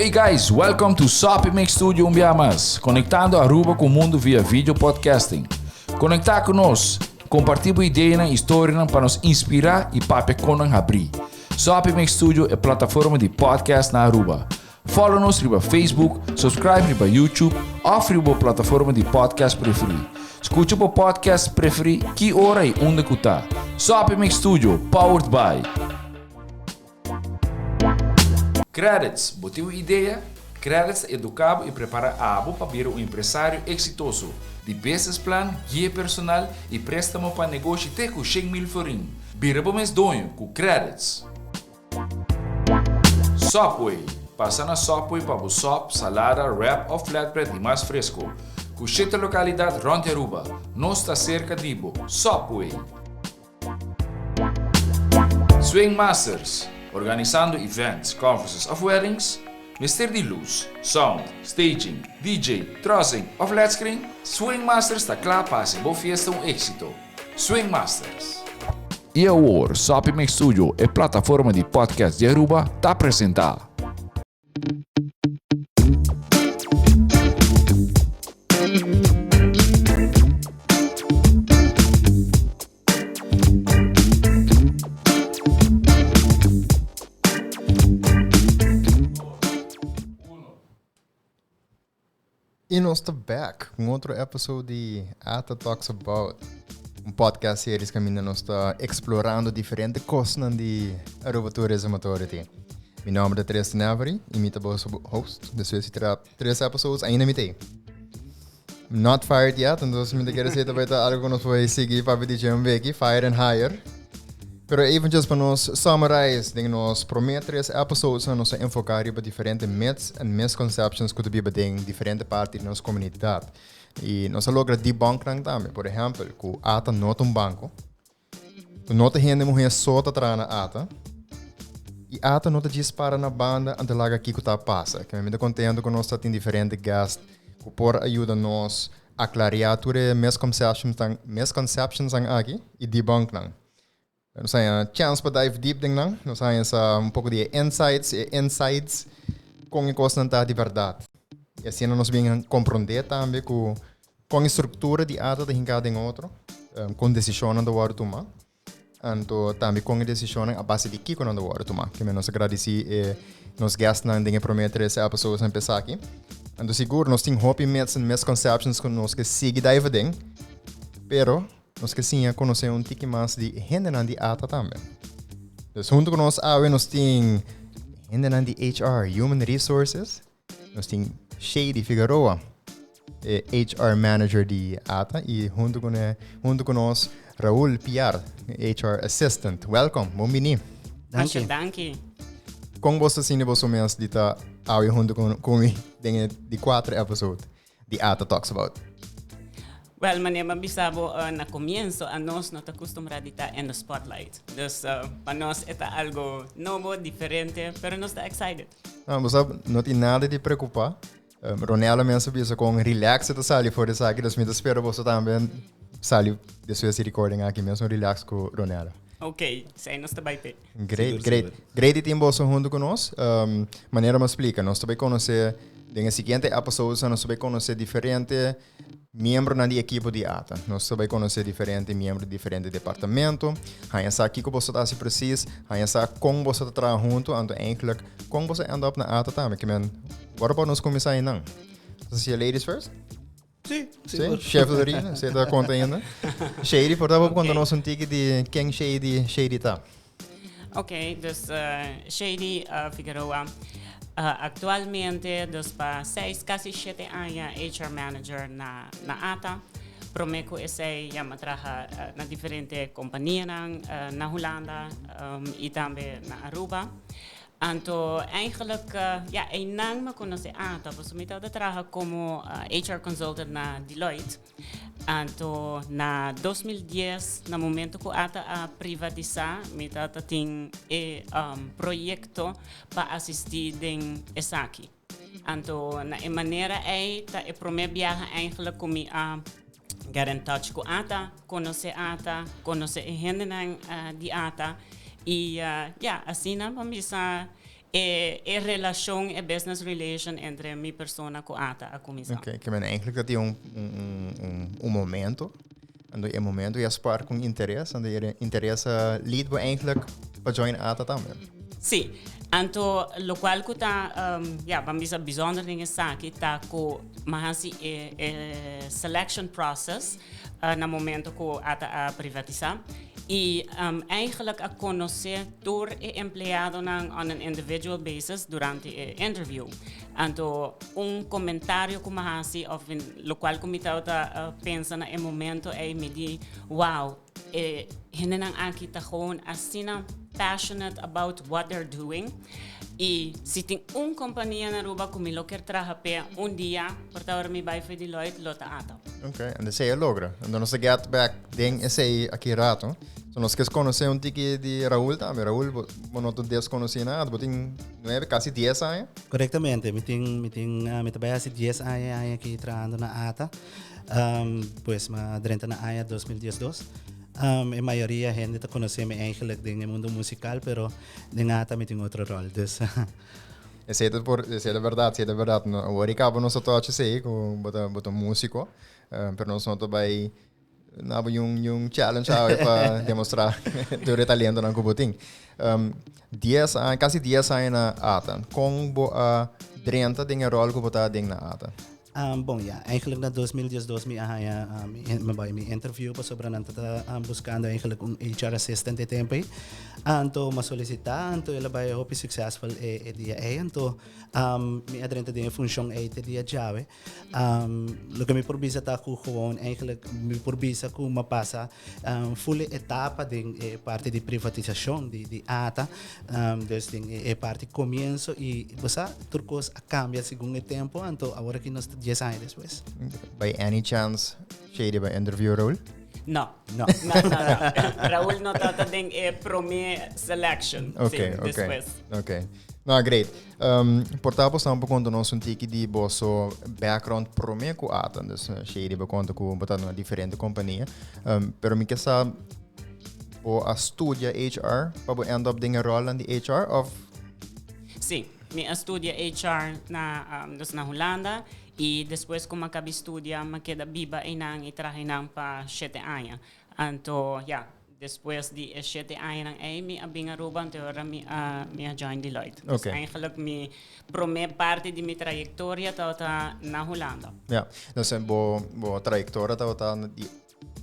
Hey guys, welcome to Soppy Mix Studio un bia mas, conectando Aruba cu mundo via video podcasting. Conecta cu nos, comparti bo ideanan y storianan pa nos inspira y papia con nan habri. Soppy Mix Studio e plataforma di podcast na Aruba. Follow nos riba Facebook, subscribe riba YouTube of riba bo plataforma di podcast preferi. Scucha bo podcast preferi ki ora y unda cu ta. Soppy Mix Studio, powered by. Credits, bo tin un idea? Credits ta educa bo y prepara abo pa bira un empresario exitoso. Di business plan, guia personal y prestamo pa negoshi te cu 100,000 florin. Bira bo mes doño cu Credits. Subway, Pasa na Subway pa bo sop, salada, wrap of flatbread di mas fresco. Cu shete localidad rond di Aruba. Nos ta cerca di bo. Subway! Swing Masters, Organisando events, conferences of weddings? Mester di luz, sound, staging, DJ, trussing of led screen? Swing Masters ta cla pa haci bo fiesta un exito. Swing Masters. Y awor, Soppy Mix Studio, e plataforma di podcast di Aruba, ta presenta. Y nos ta back cu otro episode di Ata Talks About. Un podcast series caminda nos ta explorando diferente cosnan di Aruba Tourism Authority. Mi nomber ta Tristan Avery y mi ta boso host. Despues di tres episodes ainda mi t'ey. Not fired yet, entonces mi ta kere say ta algo cu nos por sigui papia di dje un beki, fire and hire. Pero eventjes pa nos summarize, den nos prome tres episodes nos a enfoca riba diferente myths and misconceptions cu ta biba den diferente parti di nos comunidad. Y nos a logra debunk nan tambe. Por ehempel, cu ATA no ta un banco. Cu no ta hende muher so ta traha na ATA. Y ATA no ta djis para na banda anto laga kico ta pasa. Ke mi ta contento cu nos ta tin diferente guest cu por a yuda nos aclaria tur e misconceptions nan aki y debunk nan. Nos haña chance pa dive deep den nan. Nos haña sa un poco di e insights, e insights con e cosnan ta di berdad. Y asina nos bien comprende tambe cu con e structura di ATA ta hinca den otro, con decisionnan ta wordo tuma. Anto tambe con e decisionnan a base di kico nan ta wordo tuma. Keme nos a gradici e nos guestnan den e prome tres episodes nan p'esaki. aki. Anto sigur nos tin hopi myths and misconceptions cu nos ke sigui dive den. Pero Nos ke siña konosé un tiki mas di hendenan di ATA tambe. Dus huntu ku nos awe nos tin hendenan di HR, Human Resources. Nos tin Shady Figueroa, e HR manager di ATA. I huntu ku ne, huntu ku nos Raul Piar, HR assistant. Welcome, bon bini. Danki. Danki. Kon bo ta sinti boso mes di ta awe huntu ku ku mi den e di kuater episode? di ATA Talks About? Wel, manera mi a bisa bo uh, na comienzo, a nos no ta acostumbra di ta in the spotlight. Dus uh, pa nos e ta algo nobo, diferente, pero nos ta excited. No, bo sab, no tin nada di preocupa. Um, Ronella mes a bisa con relax ta sali for esaki, dus mi ta spera boso tambe sali despues di recording aki mes un relax cu Ronella. Ok, sei nos ta bai pe. Great, great. Great di tin boso hunto cu nos. Um, manera mi a splica, nos ta bai conoce den e siguiente episodes nos ta bai conoce diferente miembronan di equipo di ATA. Nos ta bai conoce diferente miembro di diferente departamento. Haña sa kico boso ta haci precies, haña sa con boso ta traha hunto, anto eigenlijk con boso end up na ATA tambe. Ke men, what about nos cuminsa einan? Entonces, ladies first? Sí, Sí, chef de orina, se ta conta ainda. Shady, por favor, conta nos un tiki di ken Shady, Shady ta. Ok, dus uh, Shady uh, Figueroa, uh, actualmente, dus pa seis, casi siete aña HR manager na, na ATA. Prome cu esey ya mi a traha uh, na diferente companianan uh, na Hulanda um, y tambe na Aruba. Anto eigenlijk, ja, einan mi conoce Ata, pasobra mi tabata traha como HR consultant na Deloitte. Anto na 2010, na momento cu Ata a privatisa, mi tabata tin e proyecto pa asisti den esaki. Anto na e manera ei ta e prome biaha eigenlijk cu mi a get in touch cu Ata, conoce Ata, conoce e hendenan di Ata. Y ja, asina pa mi sa. e relashon, e business relation entre mi persona ku ATA a kuminsá. Ok, ke men eigenlijk dat tin un momento, anto e momento ya spark un interes, anto e interes a lead bo eigenlijk pa join ATA tambe. Sí, anto lokual ku ta, ya, ban bisa bijzonder den esaki ta ku mi a hasi e selection process na momento ku ATA a privatisá i eigenlijk a konosé tur e empleadonan on an individual basis durante e interview. Anto un komentario ku mi a hasi òf lokual ku mi tabata pensa na e momento ei mi di, wow, e hendenan aki ta gewoon asina passionate about what they're doing. I si tin un kompania na Aruba ku mi lo kier traha p'e un dia, por ta ora mi bai for Deloitte, lo ta ATA. Ok, en esei a logra. Anto nos ta get back den esei aki rato. So nos kier konosé un tiki di Raul tambe. Raul, bo, bo no ta deskonosí nada. Bo tin nuebe, kasi dies aña. Korektamente. Mi tin, mi tin, mi ta bai hasi dies aña e aña aki trahando na ATA. Pues mi a drenta na aña 2012. E mayoria hende ta konosé mi eigenlijk den e mundo musikal, pero den ATA mi tin otro ròl. Dus. Esei ta por, esei ta bèrdat, esei ta bèrdat. No, awor i kaba nos ta touch esei ku bo ta, bo ta un músiko, pero nos no ta bai na bo yun challenge awe pa demostrá tur e talentonan ku bo tin. Dies aña, kasi dies aña na ATA. Kon bo a drenta den e ròl ku bo ta den na ATA? Bon ya, eigenlijk na 2012 mi a haña mi bai mi interview pasobra nan ta ta buscando eigenlijk un HR assistant e tempo ei. Anto mi a solicita, anto el a bai hopi successful e e dia ei. Anto mi a drenta den e funcion ei te dia djawe. Loke mi por bisa ta ku gewoon eigenlijk mi por bisa ku mi a pasa full e etapa den e parti di privatisacion di di ata. Dus den e parti comienso y bo sa tur cos a cambia segun e tempo anto awor aki nos ta dies aña despues. By any chance Shady ba interview Raul? No. No. No, no, no. Raul no tabata den e prome selection. Ok, sí, ok. Despues. Ok. No, great. Por ta bo por conta nos un tiki di boso background prome cu ATA. Dus Shady bo conta cu bo ta na diferente compania. Pero mi ke sa Bo a studia HR pa bo end up den e rolnan di HR of? Sí, mi a studia HR na, dus na Hulanda y despues cu mi a cabi studia mi a keda biba eynan y traha eynan pa shete aña. Anto ya, despues di e shete añanan ey mi a bin Aruba anto e ora mi a mi a join Deloitte. Dus eigenlijk mi prome parti di mi trayectoria tabata na Hulanda. Ja, dus bo bo trayectoria tabata di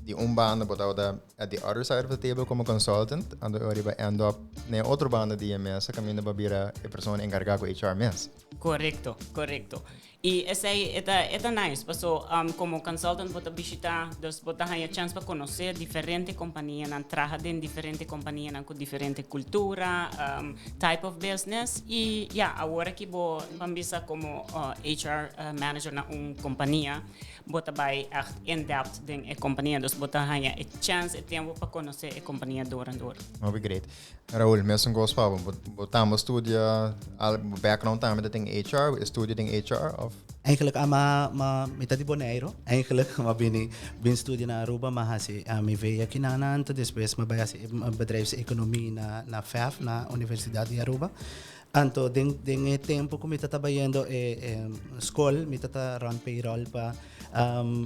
Di un banda bo tabata at the other side of the table como consultant, anto e riba end up na e otro banda di e mesa caminda bo a bira e persona encarga cu HR mes. Correcto, correcto. Y esey e ta e ta nice paso como consultant bo ta bishita, dus bo ta haya chance pa conoce diferente companianan, traha den diferente companianan cu diferente cultura, type of business y ya, awor aki bo ban bisa como HR manager na un compania. Bo ta bai echt in depth den e kompania, dus bo ta haña e chance, e tempu pa konosé e kompania door en door. Hopi great. Raul, mesun kos pa bo. Bo tambe studia, al, bo background tambe ta den HR, bo studia den HR of? Eigenlijk a ma, ma, mi ta di Boneiru, eigenlijk, ma bini, bin studia na Aruba, ma hasi mi VA kinan anto despues mi bai hasi bedrijfseconomie na, na FAF, na Universidad di Aruba. Anto den den e tempo ku mi ta ta bayendo e e skol mi ta ta run payroll pa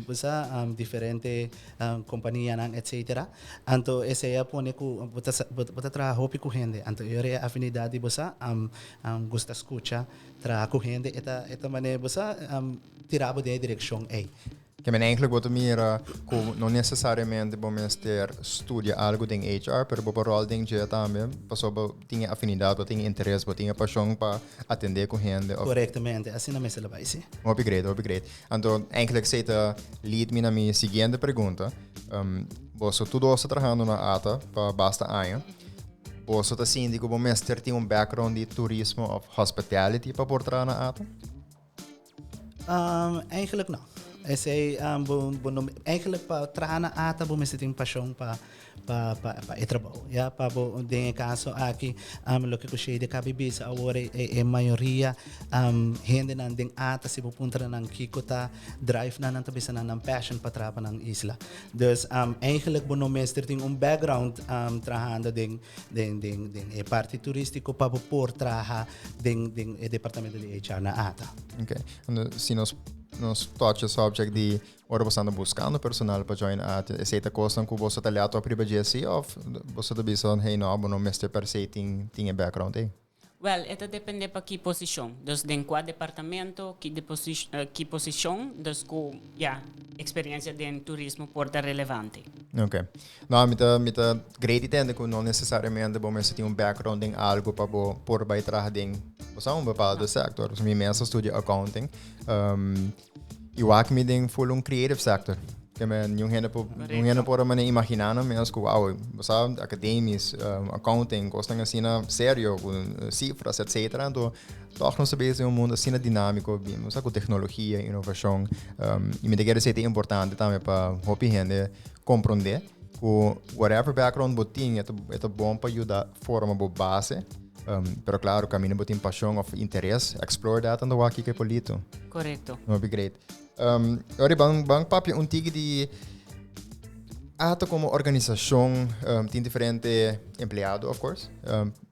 bo sa diferente kompanianan etcetera. Anto esei a pone ku bo ta bo ta traha hopi ku hende. Anto e ora e afinidat di bo sa gusta skucha traha ku hende e ta e ta manera bo sa tira bo den e direkshon ei. Ke men eigenlijk bo ta mira ku no nesesariamente bo mester studia algu den HR, pero bo por ròl den dje tambe, pasobra bo tin e afinidat, bo tin e interes, bo tin e pashon pa atendé ku hende òf. Korektamente, asina mester lo bai, si. Hopi great, hopi great. Anto, eigenlijk esei ta lead mi na mi siguiente pregunta. Boso tur dos ta trahando na ata pa basta aña. Boso ta sinti ku bo mester tin un background di turismo òf hospitality pa por traha na ata? Eigenlijk no. Esey bo bo no eigenlijk pa traha na ATA bo mester tin pasion pa pa pa pa e trabou ya pa bo den e caso aki loke cu Shady a cabi bisa awor e e mayoria hendenan den ATA si bo puntra nan kico ta drive nan nan ta bisa nan nan passion pa traha pa nan isla dus eigenlijk bo no mester tin un background trahando den den den den e parti turistico pa bo por traha den den e departamento di HR na ATA. Okay. Si nos nos touch e subject di ora boso anda buscando personal pa join ATA, esey ta cosnan cu boso ta let op riba dje si of boso ta bisa hey no, bo no mester per se tin tin e background ey? Wel, e ta depende pa ki posicion. Dus den cua departamento, ki ki posicion, dus cu, ya, experiencia den turismo por ta relevante. Ok. No, mi ta, mi ta great di tende cu no necesariamente bo mester tin un background den algo pa bo por bay traha den, bo sa, un bepaalde sector. Mi mes a studia accounting. Um, I wak mi den full un creative sector. Ke men niun hende por niun hende por mane imaginá nan mes ku wow, bo sa academisch, accounting, kosnan asina serio ku sifras etcetera. Anto tòg nos ta bezig den un mundo asina dinámiko, bo sa ku teknologia, inovashon. I mi ta kere esei ta importante tambe pa hopi hende komprondé ku whatever background bo tin e ta e ta bon pa yuda forma bo base. Pero claro, caminda bo tin pasion of interes, explore that anto wak kiko e por lito. Correcto. Hopi great. Ori ban ban papia un tiki di ATA como organisacion tin diferente empleado of course,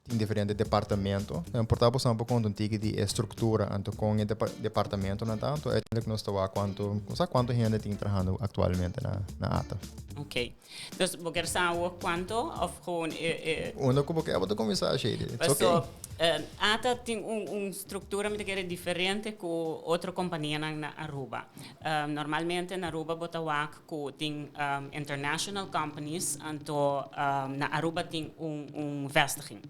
tin diferente departamento. Por ta bo sa un poco un tiki di e structura anto con e departamentonan ta anto uiteindelijk nos ta wak cuanto, sa cuanto hende tin trahando actualmente na na ATA. Ok. Dus bo kier sa awor cuanto of gewoon e e. Unda cu bo kier bo ta cuminsa Shady. It's okay. Paso ATA tin un un structura mi ta kere diferente cu otro companianan na Aruba. Normalmente na Aruba bo ta wak cu tin international companies anto na Aruba tin un un vestiging.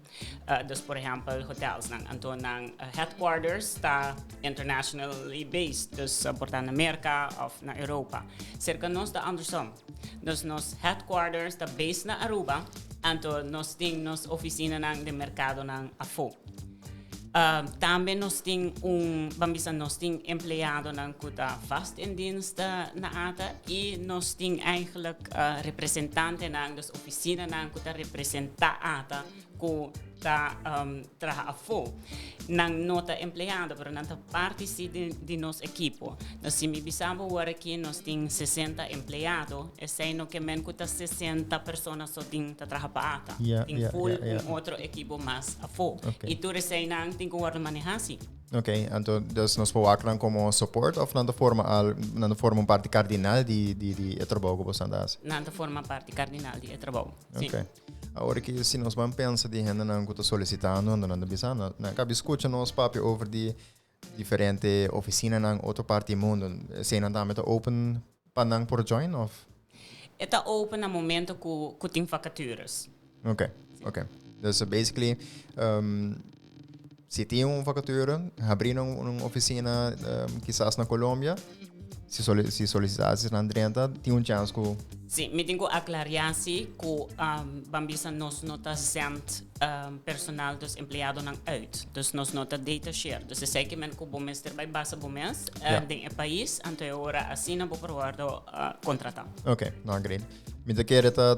Dus por ehempel hotelsnan anto nan headquarters ta internationally based dus por ta na Merca of na Europa. Cerca nos ta andersom. Dus nos headquarters ta based na Aruba, anto nos tin nos oficinanan den mercadonan afó. Tambe nos tin un, ban bisa nos tin empleadonan cu ta vast in dienst na ATA y nos tin eigenlijk representantenan, dus oficinanan cu ta representa ATA cu ta traha afó. Nan no ta empleado, pero nan ta parti si di nos ekipo. Nos si mi bisa bo wor aki nos tin 60 empleado, esei no ke men ku ta 60 persona so tin ta traha pa ATA. Tin full un otro ekipo mas afó. I tur eseinan tin ku wòrdu manehá si. Ok, anto dus nos por wak nan komo support of nan ta forma al nan ta forma un parti kardinal di di di e trabou ku boso nan ta hasi? Nan ta forma parti kardinal di e trabou, si. Ok. Awor ki si nos ban pensa di hendenan ku ta solisitando, anto nan ta bisa, nan nan kabi skucha nos papia over di diferente ofisinanan otro parti di mundu. Eseinan tambe ta open pa nan por join of? E ta open na momento ku ku tin vakatures. Ok, ok. Dus basically si tin un vakature, habri nan un ofisina kisas na Colombia, si si solisitasiesnan drenta, tin un chans ku. Sí, mi tin ku aklariá sí ku ban bisa nos no ta zend personal, dus empleadonan uit. Dus nos no ta detachera. Dus esei ke men ku bo mester bai basa bo mes den e pais, anto e ora asina bo por wòrdu kontratá. Ok, no, great. Mi ta kere ta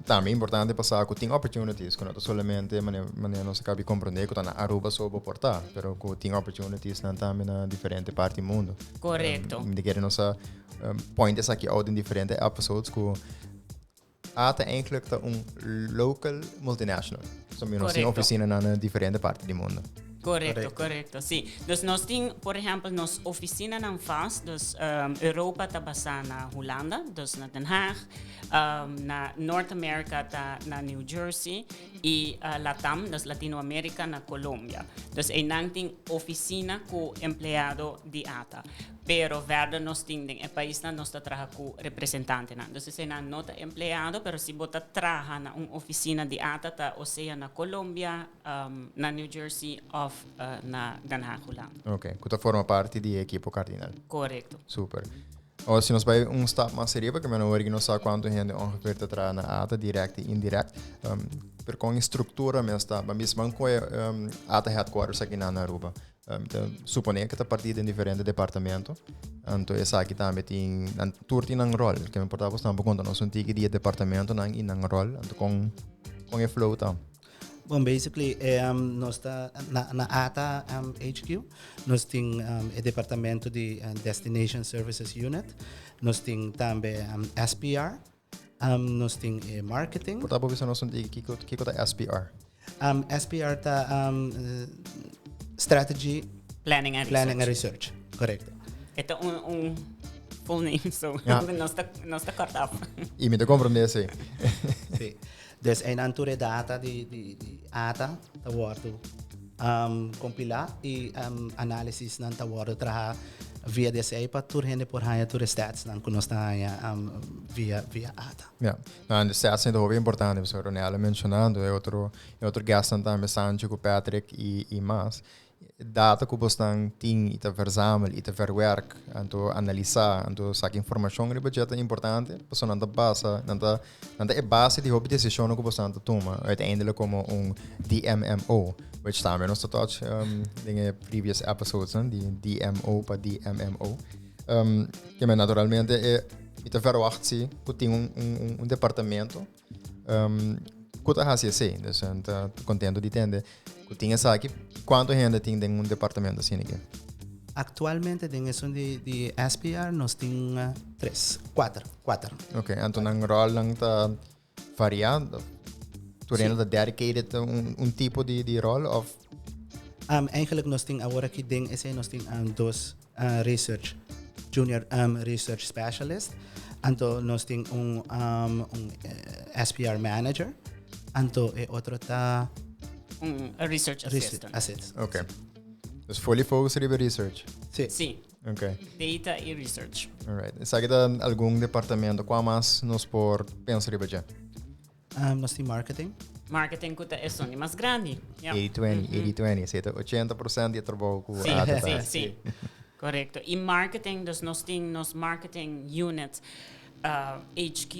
tambe importante pa sa ku tin opportunities, ku no ta solamente manera manera nos a kabi komprondé ku ta na Aruba so bo por ta, pero ku tin opportunities nan tambe na diferente parti mundu. Korekto. Mi ta kere nos a point esaki out den diferente episodes ku ATA eigenlijk ta un local multinational. So mi nos tin ofisinanan na diferente parti di mundu. Korekto, korekto, si. Dus nos tin, por ehèmpel, nos ofisinanan vast, dus Europa ta basá na Hulanda, dus na Den Haag, na North America ta na New Jersey i Latam, dus Latinoamerica, na Colombia. Dus einan tin ofisina ku empleado di ata. Pero verder nos tin den e paisnan nos ta traha ku representantenan. Dus eseinan no ta empleado, pero si bo ta traha na un ofisina di ata ta o sea na Colombia, na New Jersey of na Den Haag, Hulanda. Ok, ku ta forma parti di e ekipo Cardinal. Korekto. Super. Awor si nos bai un stap mas ariba, ke mi no wor no sa kuantu hende ongeveer ta traha na ata, dirèkt i indirèkt. Pero kon e struktura mes ta? Ban bisa ban koe ata headquarters aki na Aruba. Mi ta supone ku ta partí den diferente departamento. Anto esaki tambe tin, nan tur tin nan rol. Ke mi por ta bosnan por konta nos un tiki di e departamentonan i nan rol, anto kon kon e flow ta. Bon, basically, nos ta na, na ATA HQ, nos tin e departamento di Destination Services Unit, nos tin tambe SPR, nos tin e marketing. Por ta bo bisa nos un tiki kiko, kiko ta SPR? SPR ta Strategy Planning and Planning and Research. Correcto. E ta un, un full name, so Ja. nos ta, nos ta kort af. I mi ta comprende esei. Sí. Dus einan tur e data di, di, di ATA ta wordo compila y análisisnan ta wordo traha via di esei pa tur hende por haña tur e statsnan ku nos ta haña via, via ATA. Ja, nou, en de stats zijn toch ook importante, pasobra Ronel a mencionando, e otro, e otro guestnan tambe, Sancho ku Patrick i, i mas. Data ku bosnan tin i ta verzamel i ta verwerk, anto analisá, anto saka informashon riba dje ta importante, pasobra nan ta basa, nan ta, nan ta e base di hopi desishonnan ku bosnan ta tuma uiteindelijk komo un DMMO, which tambe nos ta touch den e previous episodesnan di DMO pa DMMO. Ke men naturalmente e mi ta verwacht si ku tin un un un departamento Ku ta hasi esei? Dus mi ta kontento di tende ku tin esaki. Kuantu hende tin den un departamento asina aki? Aktualmente den esun di di SPR nos tin tres, kuater, kuater. Oké, anto nan ròlnan ta variá? Tur hende ta dedicated ta un un tipo di di ròl òf? Eigenlijk nos tin awor aki den esei nos tin dos research junior research specialist anto nos tin un un SPR manager anto e otro ta un research assistant. Research assistant. Okay. Dus fully focus riba research. Sí. Sí. Okay. Data y research. Alright. Esaki ta algun departamento. Kua mas nos por pensa riba dje? Nos tin marketing. Marketing ku ta esun di mas grandi. Ja. 80-20, 80-20. Esei ta 80% di e trabou ku Sí, ATA ta sí, hasi. sí. Korekto. I marketing, dus nos tin nos marketing unit uh, HQ,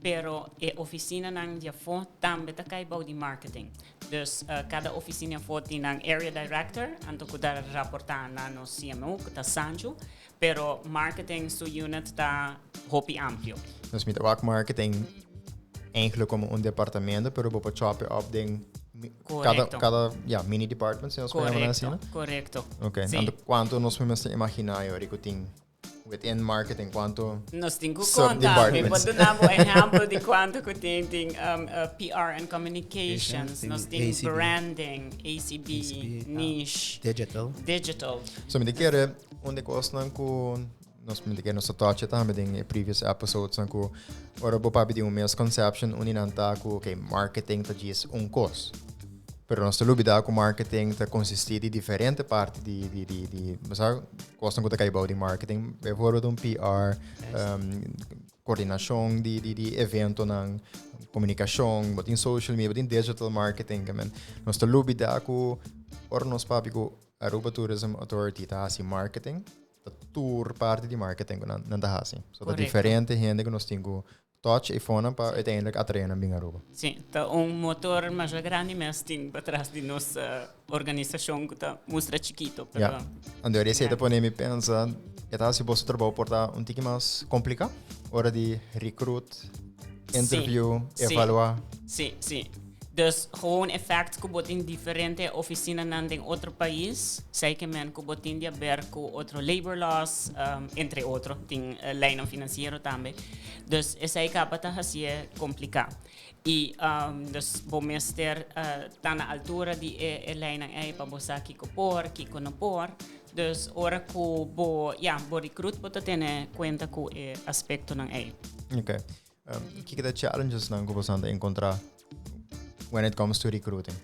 pero e ofisinanan di afó tambe ta kai bou di marketing. Dus uh, kada ofisina afó tin nan area director, anto ku ta raportá na nos CMO, ku ta Sancho, Pero marketing su unit ta hopi amplio. Dus mi ta wak marketing eigenlijk como un departamento, pero bo por chop it up den cada, Correcto. cada ja, mini department, si nos por llama así, no? Correcto, correcto. Ok, Sí. anto cuanto nos mester imagina yori cu tin within marketing, cuanto Nos tin cu conta. Mi por subdepartments? duna bo ehempel di cuanto cu tin. Tin PR and communications, Tin nos tin ACB. branding, ACB, ACB, ah, niche, Digital. digital. So mi ta kere un di kosnan ku nos mi ta kere nos a touch tambe den e previous episodesnan ku ora bo papia di un misconception un di nan ta ku okay marketing ta djis un kos. Pero nos ta lubida ku marketing ta konsistí di diferente parti di di di di bo sa kosnan ku ta kai bou di marketing bijvoorbeeld un PR, koordinashon di di di eventonan, komunikashon, bo tin social media, bo tin digital marketing. Nos ta lubida ku ora nos papia ku Aruba Tourism Authority ta hasi marketing, ta tur parti di marketing ku nan, nan ta hasi. So ta Correcto. diferente hende ku nos tin ku touch e fonan pa uiteindelijk atrae nan bin Aruba. Sí, ta un motor masha grandi mes tin patras di nos eh, organisashon ku ta mustra chikito, pero Ja. Anto esei ta pone mi pensa, e ta hasi boso trabou por ta un tiki mas kompliká ora di recruit, interview, Sí. evaluá. Sí, sí. Dus gewoon e fact ku bo tin diferente ofisinanan den otro pais, sei ke men ku bo tin di haber ku otro labor laws, entre otro, tin leinan finansiero tambe. Dus esei kaba ta hasié kompliká. I dus bo mester ta na altura di e e leinan ei pa bo sa kiko por, kiko no por. Dus ora ku bo, ya, bo recruit bo ta tene kuenta ku e aspektonan ei. Oké. Kiko ta challenges nan ku boso ta enkontrá when it comes to recruiting?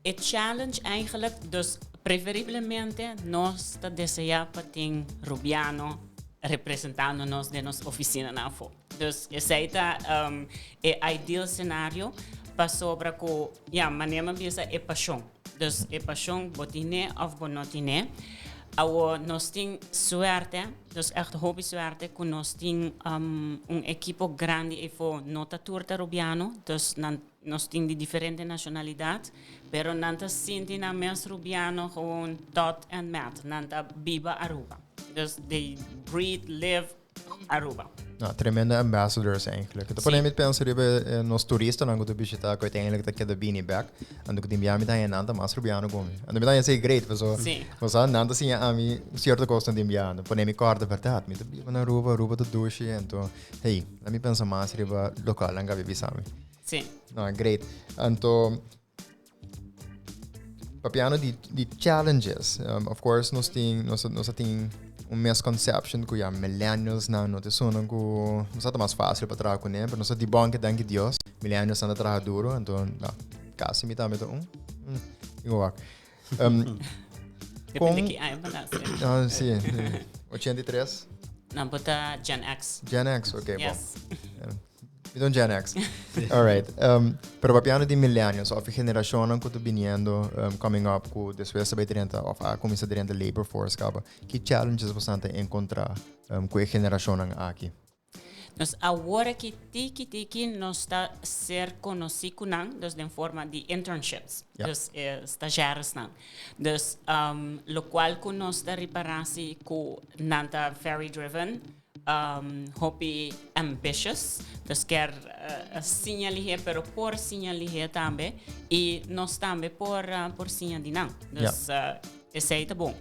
E challenge eigenlijk, dus preferiblemente nos ta deseá pa tin Rubiano representando nos den nos oficinanan afó. Dus esei ta e ideal scenario pasobra ku, ya, manera mi a bisa e pashon. Dus e pashon bo tin'é òf bo no tin'é. Awo nos tin suerte, dus echt hopi suerte ku nos tin um, un ekipo grandi efo no ta tur ta Rubiano, dus nan nos tin di diferente nacionalidad, pero nan ta sinti nan mes Rubiano gewoon tot en met. Nan ta biba Aruba. Dus they breathe, live Aruba. Nou, tremendo ambassadors eigenlijk. Te pone mi pensa riba eh, nos turistanan ku ta bishita ku uiteindelijk ta keda bini bek. Ando ku tin bia mi ta haña nan ta mas Rubiano ku mi. Ando mi ta haña esei great paso Sí. Bo nan ta siña ami cierto kosnan tin bia. Ando pone mi kòrda bèrdat mi ta biba na Aruba, Aruba ta dushi. Anto hey, la mi pensa mas riba lokal nan kabi bisa mi. Sí. No, great. Anto Papiando di, di challenges, um, of course nos tin, nos, nos tin un misconception ku ya millennials nan no te sonan ku no sa ta mas fácil pa traha kuné, pero nos ta debunk danki Dios. Millennials nan ta traha duro, anto no, casi mi tambe ta un. Mm, digo wak. Um, Depende ki aña pa nace. Ah, sí, 83. Nan bo ta Gen X. Gen X, ok, Yes. bon. Mi ta un Gen X. All right. Um, pero papiando di millennials of generacionnan ku ta biniendo, um, coming up, ku despues ta bai drenta of a kuminsa drenta labor force kaba, ki challenges bosan ta enkontra um, ku e generacionnan aki? Nos awor aki tiki tiki nos ta ser konosí ku nan, dus den forma di internships, dus e stagiairesnan. Dus um, lokual ku nos ta ripará si ku nan ta very driven, um, hopi ambitious, dus kier uh, siña lihé, pero por siña lihé tambe, y nos tambe por, uh, por siña di nan. Dus uh, esei ta bon.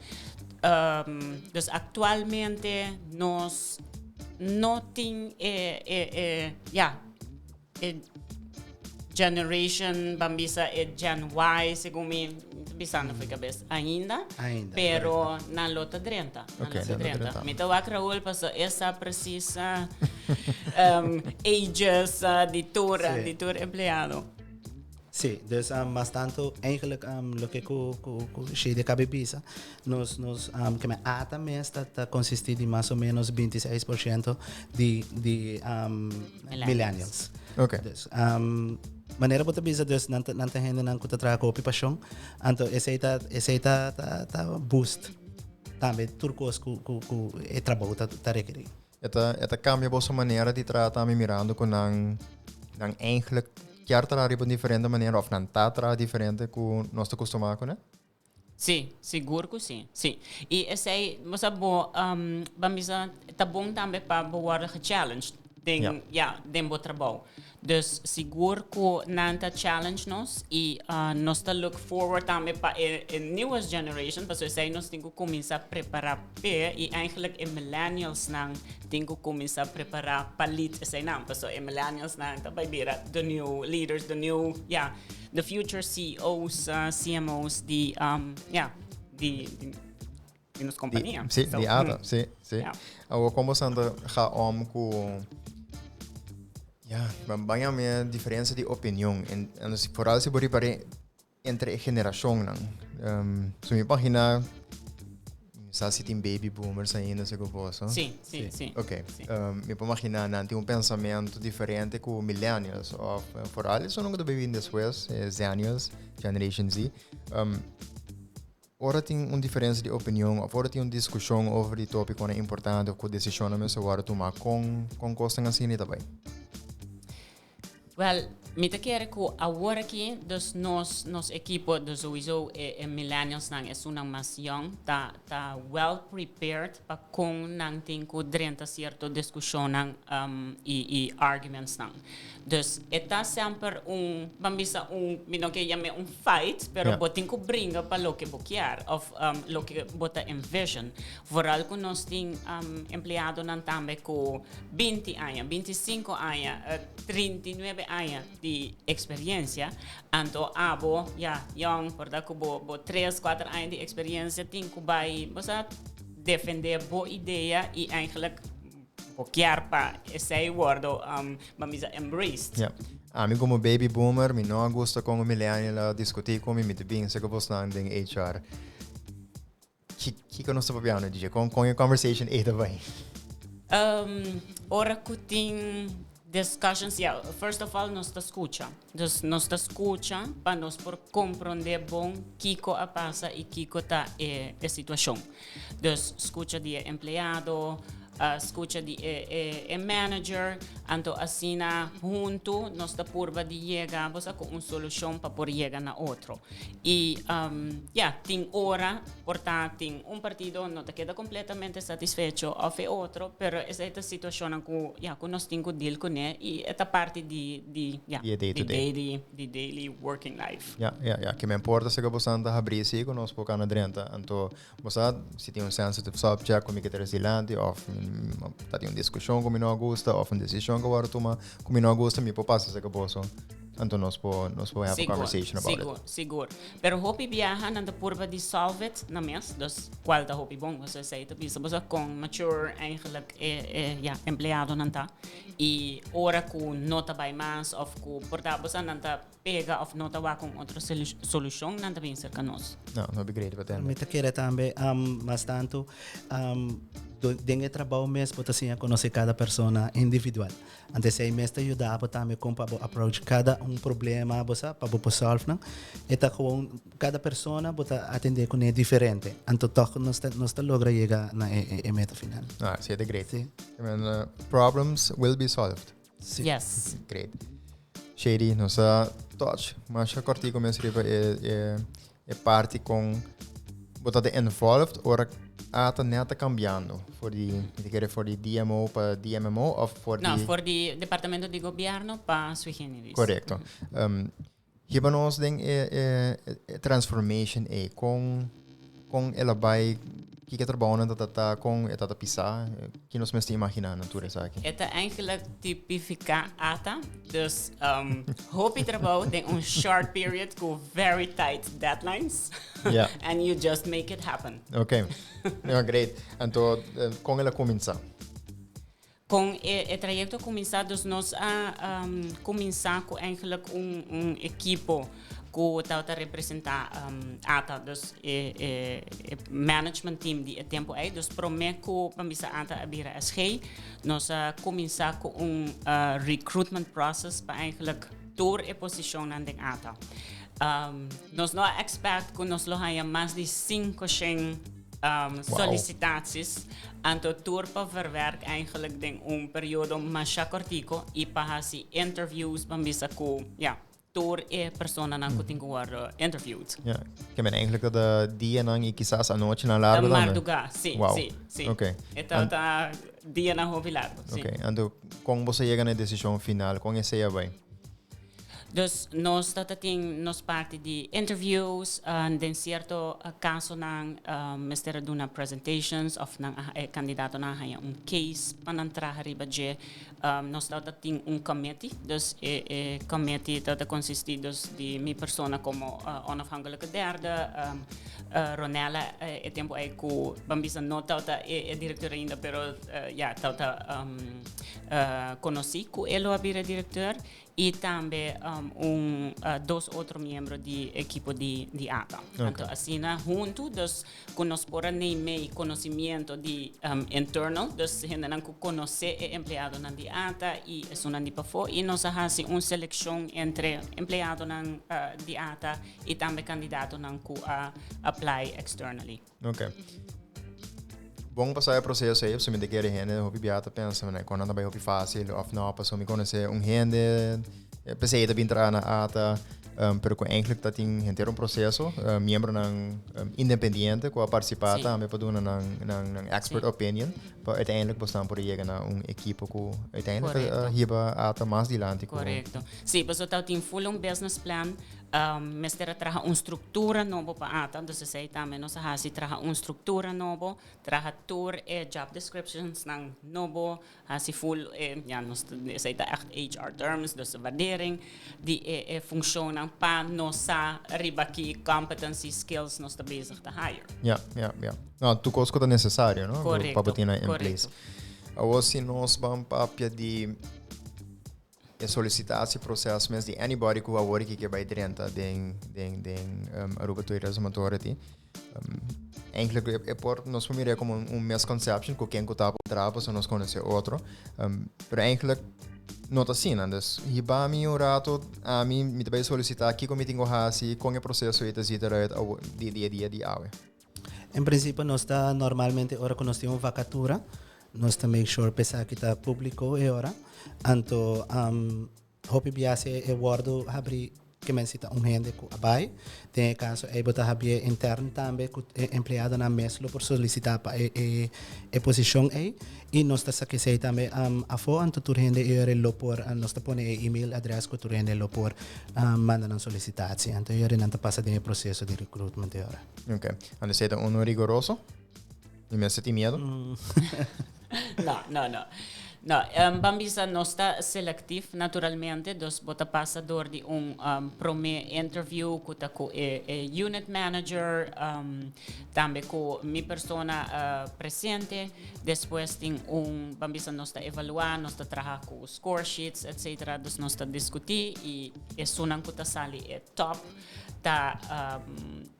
Um, dus actualmente nos no tin e, e, e, ja, e generation, ban bisa e Gen Y, segun mi bisando for cabes, ainda. Ainda, Pero nan lo ta drenta. Nan Ok, lo ta nan lo ta drenta. drenta. Mi ta wak Raúl paso esa precisa ages di tur, di tur empleado. Sí, dus um, mas tanto eigenlijk um, loke ku, ku, ku Shady cabe bisa, nos, nos um, que me ata mes ta, ta consisti di mas o menos 26% di, di um, Millennials. millennials. Ok. Dus, um, manera bo ta bisa dus nan ta, nan ta hendenan ku ta traha ku hopi pasion, anto esei ta, esei ta, ta, ta boost tambe tur kos ku, ku, ku e trabou ta, ta rekerí. E ta, e ta cambia boso manera di traha tambe mirando cu nan, nan eigenlijk kier traha riba un diferente manera of nan ta traha diferente cu nos ta costuma cune? Sí, sigur cu sí, sí. Y esey, bo sa bo, um, ban bisa, ta bon tambe pa bo wordo gechallenged den, Ja. ja, den bo trabou. Dus sigur cu nan ta challenge nos y uh, nos ta look forward tambe pa e, e newest generation, pasobra esey nos tin cu cuminsa prepara p'e y eigenlijk e millennials nan tin cu cuminsa prepara pa lead esey nan, pasobra e millennials nan ta bay bira the new leaders, the new, ja, the future CEOs, uh, CMO's di, um, ja, di, di, di nos compania. Di, sí, So, di ATA, sí, sí. Ja. Awor, kon boso ta ga om ku ja, ban ban yama diferensia di opinion en, en si, vooral si bo ripare entre e generacionnan. Um, so mi pagina sa si tin baby boomers ainda se ku boso. Sí, sí, sí. Ok. Sí. Um, mi por imaginá nan tin un pensamiento diferente ku millennials of eh, vooral esun ku ta bibin despues, eh, Zennials, Generation Z. Um, Ora tin un diferensia di opinion of ora tin un diskushon over di topikonan importante of ku desishonnan mester wòrdu tumá, kon kon kosnan asina ta bai? Wel, mi ta kere ku awor aki, dus nos nos ekipo, dus souiso e e millennialsnan, esunnan mas yong, ta ta well prepared pa kon nan tin ku drenta sierto diskushonnan i i argumentsnan. Dus e ta semper un, ban bisa un, mi no ke yam'é un fight, pero Ja. bo tin ku bringa pa loke bo kier of loke bo ta envision. Vooral ku nos tin empleadonan tambe ku 20 aña, 25 aña, 39 aña di experiencia, anto abo, ya, yong, por ta ku bo bo tres, kuater aña di experiencia tin ku bai, bo sa, defende bo idea i eigenlijk Bo kier pa esei wordo, ban bisa, embraced. Ja. Ami como baby boomer, mi no a gusta con un millennial a discuti cu mi, mi ta bin seco bosnan den HR. Kiko nos ta papiando, DJ? Con, con e conversation ei ta bai? Ora cu tin. Discussions, yeah. First of all, nos ta scucha. Dus nos ta scucha pa nos por comprende bon kico a pasa y kico ta e, e situacion. Dus scucha di e empleado, scucha di e, e, e manager, anto asina hunto nos ta purba di yega bo sa cu un solucion pa por yega na otro. Y um, ja, tin ora por ta tin un partido no ta keda completamente satisfecho of e otro, pero esey ta situacionnan cu ja, cu nos tin cu deal cune y e ta parti di di ja, Di e day di to day. daily di daily working life. Ja, ja, ja. Ke men porta sega bosan ta habri si ku nos por kana drenta. Anto bo sa si tin un sensitive subject ku mi ke trese dilanti of ta tin un diskushon ku mi no a gusta of un desishon ku a wòrdu tuma ku mi no a gusta, mi por pasa sega boso. Anto nos por nos por have a Sigur, conversation about it. sigur, sigur. Pero hopi biaha nan ta purba di solve it na mes, dus cual ta hopi bon. Boso esey ta bisa boso con mature eigenlijk e, e ja, empleadonan ta. Y ora cu no ta bay mas of cu por ta boso nan ta pega of no ta wak un otro solucion, nan ta bin cerca nos. No, no be great pa tende. Mi ta kere tambe um, mas tanto um, den e trabou mes bo ta siña conoce cada persona individual. Anto esei mes ta yuda bo tambe kon pa bo approach kada un problema bo sa pa bo por solve nan. E ta gewoon kada persona bo ta atende kuné diferente. Anto tòg nos ta nos ta logra yega na e e meta final. Ah, esei ta great. Si. I mean, problems will be solved. Si. Yes. Great. Shady, nos a touch masha kòrtiku mes riba e e E parti con bo ta involved ora ATA net ta cambiando for di, mi ta kere for di DMO pa DMMO of for No, di for di Departamento di Gobierno pa Sui Generis. Correcto. Hiba nos den e, e, e transformation ei. Con, con el a bai, kiko trabounan ta ta con e ta ta pisa? Ki nos mester imagina na tur esaki? E ta eigenlijk tipifica ATA. Dus hopi trabou den un short period cu very tight deadlines. And you just make it happen. Ok. Ja, great. Anto, con el a cuminsa? Con e, e trayecto a cuminsa, dus nos a cuminsa cu eigenlijk un equipo cu tabata representa ATA, dus e, e, e management team di e tempo ei. Dus prome cu pa bisa ATA a bira SG, Nos a kuminsá ku un recruitment process pa eigenlijk tur e posishonnan den ata. Nos no a expect ku nos lo haña mas di 500 solicitaties, anto tur pa verwerk eigenlijk den un periodo masha kortiko i pa hasi interviews pa bisa ku ya. Tur e personanan ku tin ku wòrdu interviewd. Ja, ke men eigenlijk ta de dianan i kisas anochinan largo Ta tambe. mardugá, sí, Wow. sí, sí. Oké. E ta ta dianan hopi largo, sí. Oké, anto kon boso a yega na e desishon final? Kon esei a bai? Dus nos ta ta tin nos parti di interviews, den sierto kasonan mester a duna presentations òf nan a e kandidatonan a haña un case pa nan traha riba dje. Nos tabata tin un committee, dus e e committee tabata consisti dus di mi persona como onafhankelijke derde, Ronella e tempo ei cu ban bisa no tabata e e directeur ainda pero ya tabata conoci cu e lo a bira directeur Y tambe un dos otro miembro di ekipo di di ata. Anto asina huntu dus ku nos por a neim'é conocimiento di internal, dus hendenan ku konosé e empleadonan di ata i esunnan di pafó i nos a hasi un selekshon entre empleadonan di ata i tambe kandidatonan ku a apply externally. Ok. Bon pasa e proceso ei, pasobra mi ta kere hende hopi bia ta pensa, mane, kon nan ta bai hopi fácil of no, pasobra mi konosé un hende, p'esei e ta bin traha na ata, pero ku eigenlijk ta tin henter un proceso, miembronan independiente ku a partisipá tambe pa duna nan nan expert opinion, pa uiteindelijk bosnan por a yega na un ekipo ku uiteindelijk a hiba ata mas dilanti ku. Korekto. Sí, pasobra ta tin full un business plan. Mester a traha un struktura nobo pa ata, dus esei tambe nos a hasi, traha un struktura nobo, traha tur e job descriptionsnan nobo, hasi full e, ya nos esei ta ègt HR terms, dus waardering di e e funshonnan pa nos sa riba ki competency skills nos ta bezig ta hire. Ja, ja, ja. No, tur kos ku ta nesesario, no? Korekto, Pa bo tin nan in place. korekto. Awor si nos ban papia di E solicitatie-proces mes di anybody cu awor aki ke bay drenta den den den Aruba Tourism Authority. Eigenlijk e, e por nos por mira como un, un misconception cu ken cu ta traha pasobra nos conoce otro. Pero eigenlijk No ta asina. Dus hiba mi un rato, ami mi ta bai solicita kiko mi tin ku hasi, kon e proceso ei ta zit eruit awo di di e dia di awe. En principio nos ta normalmente ora ku nos tin un vakatura, nos ta make sure pa esaki ta publico e ora. Anto hopi biaha e wordo habri Ke men si ta un hende ku a bai. Den e kaso ei bo ta habié intern tambe ku e empleadonan mes lo por solisitá pa e e e posishon ei. I nos ta saka esei tambe afó anto tur hende e ora lo por nos ta pone e email adrès ku tur hende lo por manda nan solisitatie. Anto e ora nan ta pasa den e proseso di recruitment e ora. Oké. Anto esei ta unu rigoroso? Mi mester tin miedo? No, no, no. No, um, ban bisa nos ta selectief naturalmente, dus bo ta pasa door di un um, prome interview ku ta ku e, e unit manager, um, tambe ku mi persona presente. Despues tin un, ban bisa nos ta evalua, nos ta traha ku score sheets, etc. Dus nos ta diskuti i esunnan ku ta sali e top ta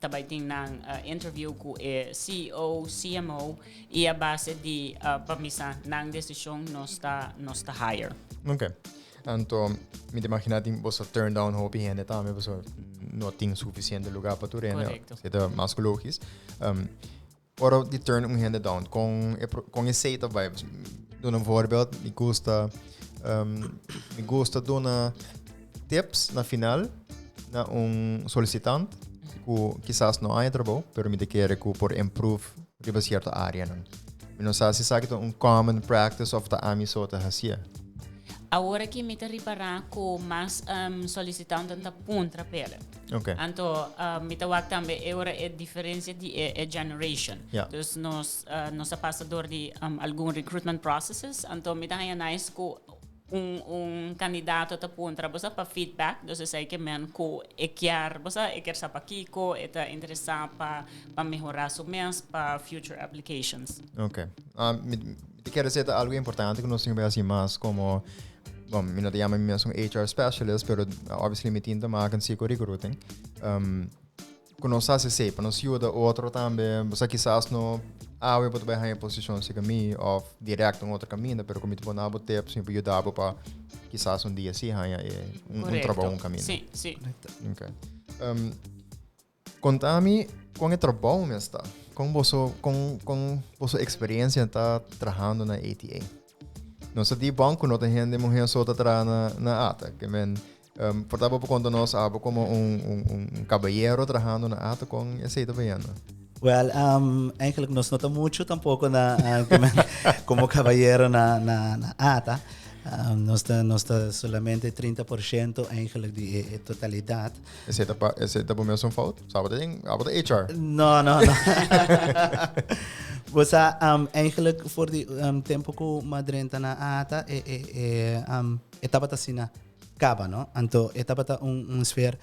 ta bai tin nan interview ku e CEO, CMO i a base di pa misa nan desishon nos ta nos ta hire. Ok. Anto mi ta imagina tin boso turn down hopi hende tambe pasobra no tin sufisiente lugar pa tur hende. Korekto. Esei ta mas ku logis. Ora di turn un hende down, kon e kon esei ta bai? Duna un voorbeeld, mi gusta mi gusta duna tips na final na un solicitant ku kisas no haña trabou, pero mi ta kere ku por improve riba sierto areanan. Mi no sa si esaki ta un common practice of ta ami so ta hasié. Awor aki mi ta ripará ku mas solicitanten ta puntra p'e. Ok. Anto mi ta wak tambe e ora e diferencia di e, e generation. Ja. Dus nos, nos a pasa door di algun recruitment processes. Anto mi ta haña nice ku un, un kandidato ta puntra bo sa pa feedback. Dus esei ke men ku e kier, bo sa, e kier sa pakiko, e ta interesá pa, pa mehorá su mes pa future applications. Ok. Mi, mi ta kere sey ta algo importante ku nos tin ku bai hasi mas komo Bon, mi no ta yama mi mes un HR specialist, pero obviously mi tin te maken si ku recruiting. Ku nos hasi esei, pa nos yuda otro tambe, bo sa kisas no awe bo ta bai haña posishon si mi of direct un otro kaminda, pero ku mi ta pone abo tips, mi por yuda bo pa kisas un dia si haña e un trabou un kaminda. Si, si. Okay. Konta mi kon e trabou mes ta. Kon boso kon kon boso eksperensia ta trahando na ATA. Nos ta di bon ku no ta hende muhé so ta traha na na ata. Ke men um, por ta bo por konta nos abo komo un un un kabayero trahando na ata kon esei ta bayendo. Wel, um, eigenlijk nos no ta mucho tampoco na uh, como caballero na, na, na ATA. Nos ta, nos ta solamente 30% eigenlijk di e, e totalidad. Esei ta pa, esei ta bo mesun fout? Sa bo ta den, abo ta HR. No, no, no. Bo sa, eigenlijk voor di tempo ku m'a drenta na ATA, e, e, e, e tabata asina kaba, no? Anto e tabata un, un sfeer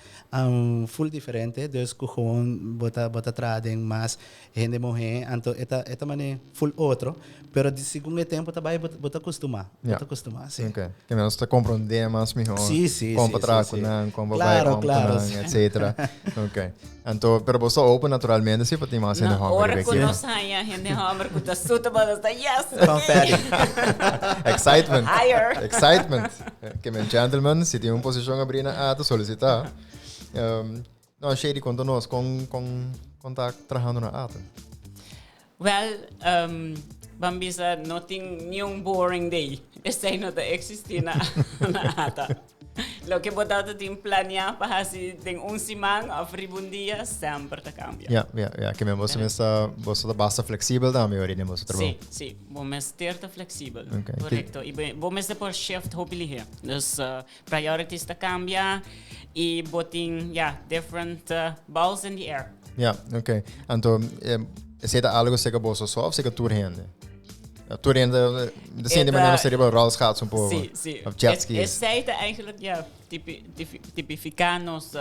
full diferente, dus ku gewoon bo ta, bo ta traha den mas Hende muhé, anto e ta e ta manera full otro, pero di segun e tempo ta bai bo bo ta kustumá, bo ta kustumá, si. Ok, ke nos ta komprondé mas mihó Si, si, kon pa si, traha si, ku si. nan, kon pa bai Klaro, om ku klaro, nan, si. etcetera. Ok, anto pero bo sta open naturalmente si pa tin mas hende No, hòmber ora riba ku ekipo. nos haña hende hòmber ku ta suitable, nos ta yes, ok. Confetti. Excitement. Hire. Excitement. Ke men gentlemen, si tin un posishon abrí na A ta solisitá. No, Shady, konta nos, kon, kon, kon ta trahando na ATA? Wel, ban bisa no tin niun boring day. Esei no ta existi na, na ATA. Loke bo tabata tin planea pa hasi den un siman of riba un dia, semper ta cambia. Ja, ja, ja. Ke men boso mes ta, boso ta basta flexibel tambe ora den boso trabou. Si, si. Bo mester ta flexibel. Okay. Correcto. I bo mester por shift hopi lihe. Dus, Priorities ta cambia y bo tin, ya, different balls in the air. Ja, oké. Anto, esei ta algo seka boso so of seka tur hende? Tur hende, de sinte manera seria bo rolschaats un poco. Si, si. Of jet skis. Esei ta eigenlijk, ja, tipifica nos,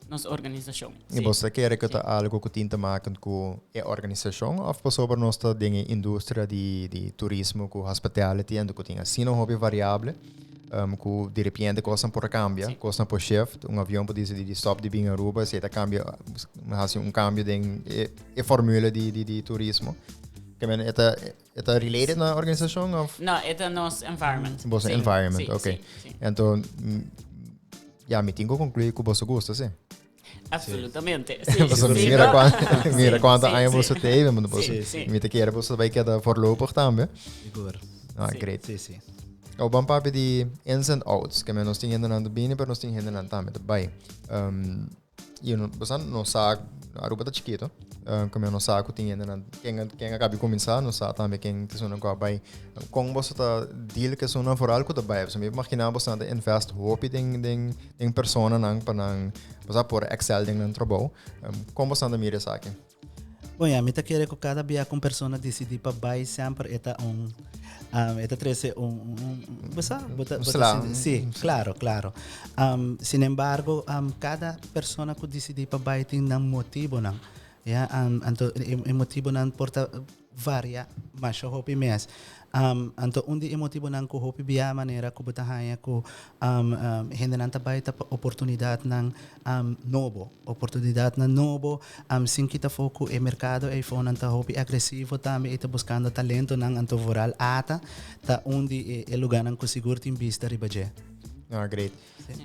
nos organisacion. Y bo ta kere ku ta algo ku tin te maken ku e organisacion of pasobra nos ta den e industria di turismo ku hospitality anto ku tin asina hopi variable? Ku di repente kosnan por a kambia, kosnan por shift, un avion por disidí di stop di bin Aruba, esei ta kambia, hasi un kambio den e formula di turismo. Ke men e ta e ta related na organisashon of? No, e ta nos environment. Boso Sí, environment, sí, ok. sí, sí. Anto, ya, mi tin ku konkluí ku boso gusta, sí. Absolutamente. Sí, Boso sí, mira no? kuan, mira Sí, kuanto sí, aña sí. boso ta ei, boso, Sí, sí. mi ta kere boso bai keda voorlopig tambe. Sigur. Ah, Sí. great. Sí, sí. Au ban papia di ins and outs, ke men nos tin hendenan ta bini, pero nos tin hendenan tambe ta bai. Um, y no, bosan no sa, Aruba ta chikito, um, ke men no sa ku tin hendenan, ken, ken a kabi kuminsá, no sa tambe ken ta esunnan ku a bai. Kon boso ta deal ku esunnan vooral ku ta bai? Pasobra mi imaginá bosan ta invest hopi den, den, den personanan pa nan, bosa por excel den nan trabou. Um, kon bosan ta mira esaki? Bon ya, mi ta kere ku kada bia ku un persona disidí pa bai semper e ta un um, e ta trese un, un, un bo sa, bo ta, bo ta sinti, sí, klaro, klaro. Um, sin embargo, um, kada persona ku disidí pa bai tin nan motibonan. Ya, um, anto e, e motibonan por ta varia masha hopi mes. Um, anto un di e motibonan ku hopi bia manera ku bo ta haña ku um, um, hendenan ta bai ta pa oportunidatnan um, nobo. Oportunidatnan nobo, um, sin kita afó ku e merkado eifonan ta hopi agresivo tambe i ta buskando talentonan, anto vooral ata ta un di e, e lugánan ku sigur tin bista riba dje. Ah, great.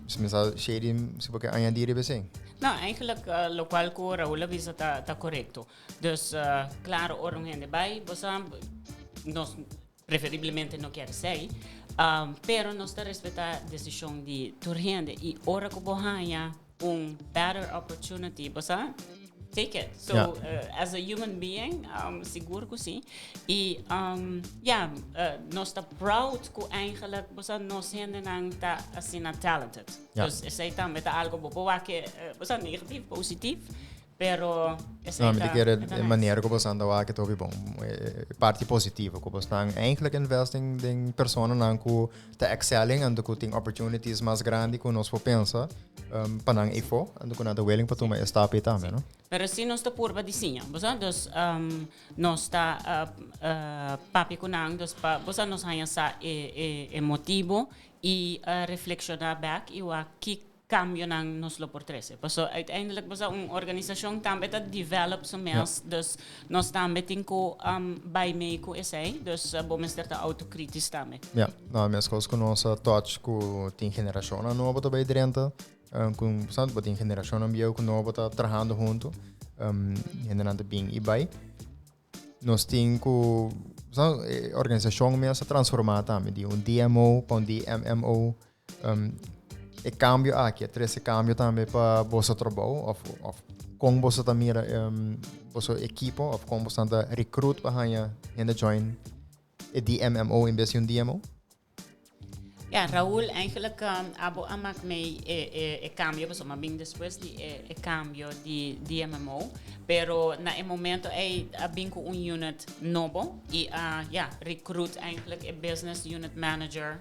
Si mi sa Shady, si bo ke añadí riba esei? No, eigenlijk uh, locual ku Raúl a bisa ta, ta correcto. Dus, uh, claro, ora un hende bai, bo sa, nos preferiblemente no kier esei, um, pero nos ta respetá decision di tur hende. I ora ku bo haña un better opportunity, bo sa, take it. So, Ja. as a human being, sigur ku si. I, um, ja, nos ta proud ku eigenlijk, bo sa, nos hendenan ta asina talented. Ja. Dus esei tambe ta algo bo por wak, bo sa, negatief, positief. Pero esei No, mi ta, ta kere e ta e nice. manera ku bosan ta wak ta hopi bon. E parti positivo ku bosnan eigenlijk invest den den personanan ku ta excelling anto ku tin opportunities mas grandi ku nos por pensa um, pa nan efo anto ku nan ta willing pa tuma e stap ei tambe, no? Pero si nos ta purba di siña, bo sa? Dus um, nos ta uh, uh, papia ku nan, dus pa bo sa nos haña sa e, e, e motibo i uh, reflekshoná bek i wak ki Cambionan nos lo por trece. Paso uiteindelijk bo sa un organisacion tambe ta develop su mes, dus nos tambe tin cu bay mee cu esey, dus bo mester ta autocritisch tambe. Ja, no, mescos cu nos a touch cu tin generacionnan nobo ta bay drenta, cu sa bo tin generacionnan bieu cu nobo ta trahando hunto, hendenan ta bin y bay. Nos tin cu sa e organisacion mes a transforma tambe di un DMO pa un DMMO. Um, e cambio aki, a trece cambio tambe pa boso trabou of, of con boso ta mira um, boso equipo of con boso ta recruit pa haña hende join e DMMO in bes di un DMO? Ja, Raúl, eigenlijk um, abo a maak mee e, e, e cambio, pasobra m'a bin despues di e, e cambio di DMMO. Pero na e momento ei a bin ku un unit nobo i a ja, recruit eigenlijk e business unit manager,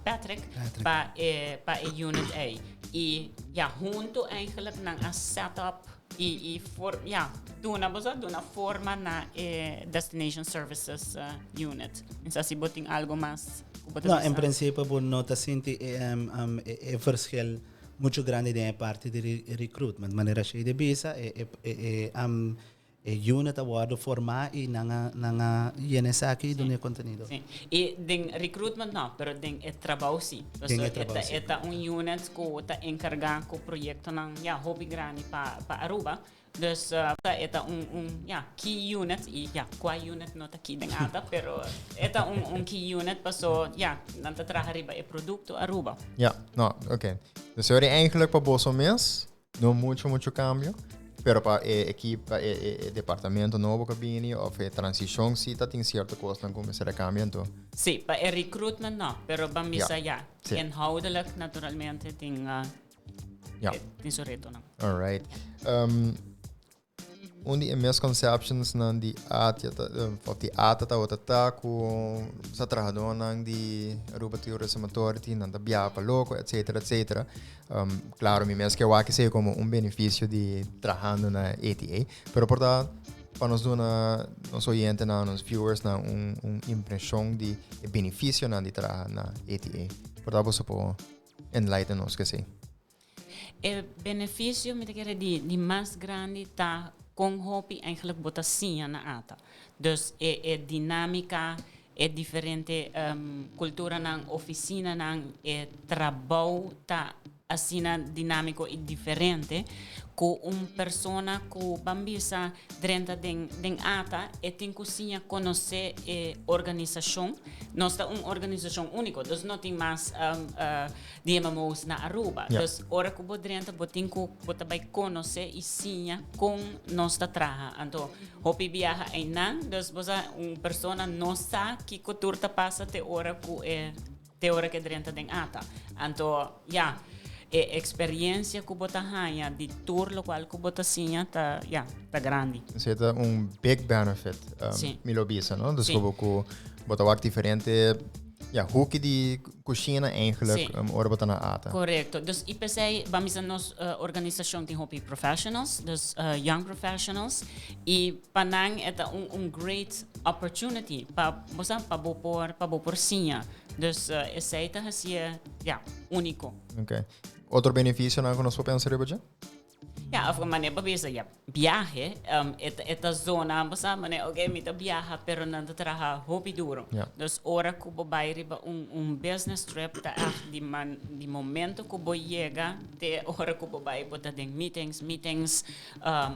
Patrick, Patrick. pa e, pa e unit ei. I ja, hunto eigenlijk nan a set up i, i for, ja, duna, bo sa, duna forma na e Destination Services unit. Mi sa si bo tin algo mas ku bo ta No, bisa. en principio bo no ta sinti e, um, e, e verschil mucho grandi den e parti di re recruitment. Manera Shady bisa, e, e, e, e, um, e unit a wordo formá i nan a, nan a yena esaki i duna e contenido. Sí. I den recruitment no, pero den e trabou sí. Den e Pasobra trabou e ta, sí. e ta un unit ku ta enkargá ku proyektonan, ja, hopi grandi pa, pa Aruba. Dus ta e ta un, un, ja, key unit i, ja, kua unit no ta key den ata, pero e ta un, un key unit paso, ja, nan ta traha riba e produkto Aruba. Ja, no, oké. Dus hoor eigenlijk pa boso mes, no mucho, mucho cambio. Pero pa e equipo, pa e, e, e departamento nobo que bini, of e transicion si ta tin cierto cosnan cu mester a cambia, anto. Sí, pa e recruitment no, pero ban bisa ja, Sí. inhoudelijk naturalmente tin uh, Ja. tin su retonan. All right. Um, un di e misconceptions nan di ATA, ta, of di ATA tabata ta ku sa trahadónan di Aruba Tourism Authority nan ta biaha pa loko, etcetera, etcetera. Um, claro, mi mes ke wak esei komo un beneficio di trahando na ATA, pero por ta pa nos duna nos oyentenan, nos viewersnan un, un impreshon di e beneficionan di traha na ATA. Por ta boso por enlighten nos ke esei. E beneficio mi ta kere di, di mas grandi ta. Kon hopi eigenlijk bo ta siña na ata. Dus e e dinámika, e diferente kulturanan, ofisinanan, e trabou ta asina dinámiko i diferente ku un persona ku ban bisa drenta den den ata e tin ku siña konosé e organisashon. Nos ta un organisashon úniko, dus no tin mas DMMO's na Aruba. Dus ora ku bo drenta bo tin ku bo ta bai konosé i siña kon nos ta traha. Anto hopi biaha einan, dus bo sa un persona no sa kiko tur ta pasa te ora ku e te ora ku e drenta den ata. Anto ya, e eksperiencia ku bo ta haña di tur lokual ku bo ta siña ta ya, ta grandi. Esei ta un big benefit, mi lo bisa, no? Dus ku bo ku bo ta wak diferente ya, hoeki di Cushina eigenlijk Sí. ora bo ta na ata. Correcto. Dus y p'esey ban bisa nos organisacion tin hopi professionals, dus young professionals, y pa nan e ta un un great opportunity pa bo sa pa bo por pa bo por siña. Dus esey ta haci'e ya unico. Ok. Otro beneficionan cu nos por pensa riba dje? Ja, of manera pa bisa, ja, biahe, e ta, e ta zona, bo sa, manera, ok, mi ta biaha, pero nan ta traha hopi duro. Ja. Dus ora ku bo bai riba un, un business trip, ta echt di man, di momento ku bo yega te ora ku bo bai, bo ta den meetings, meetings,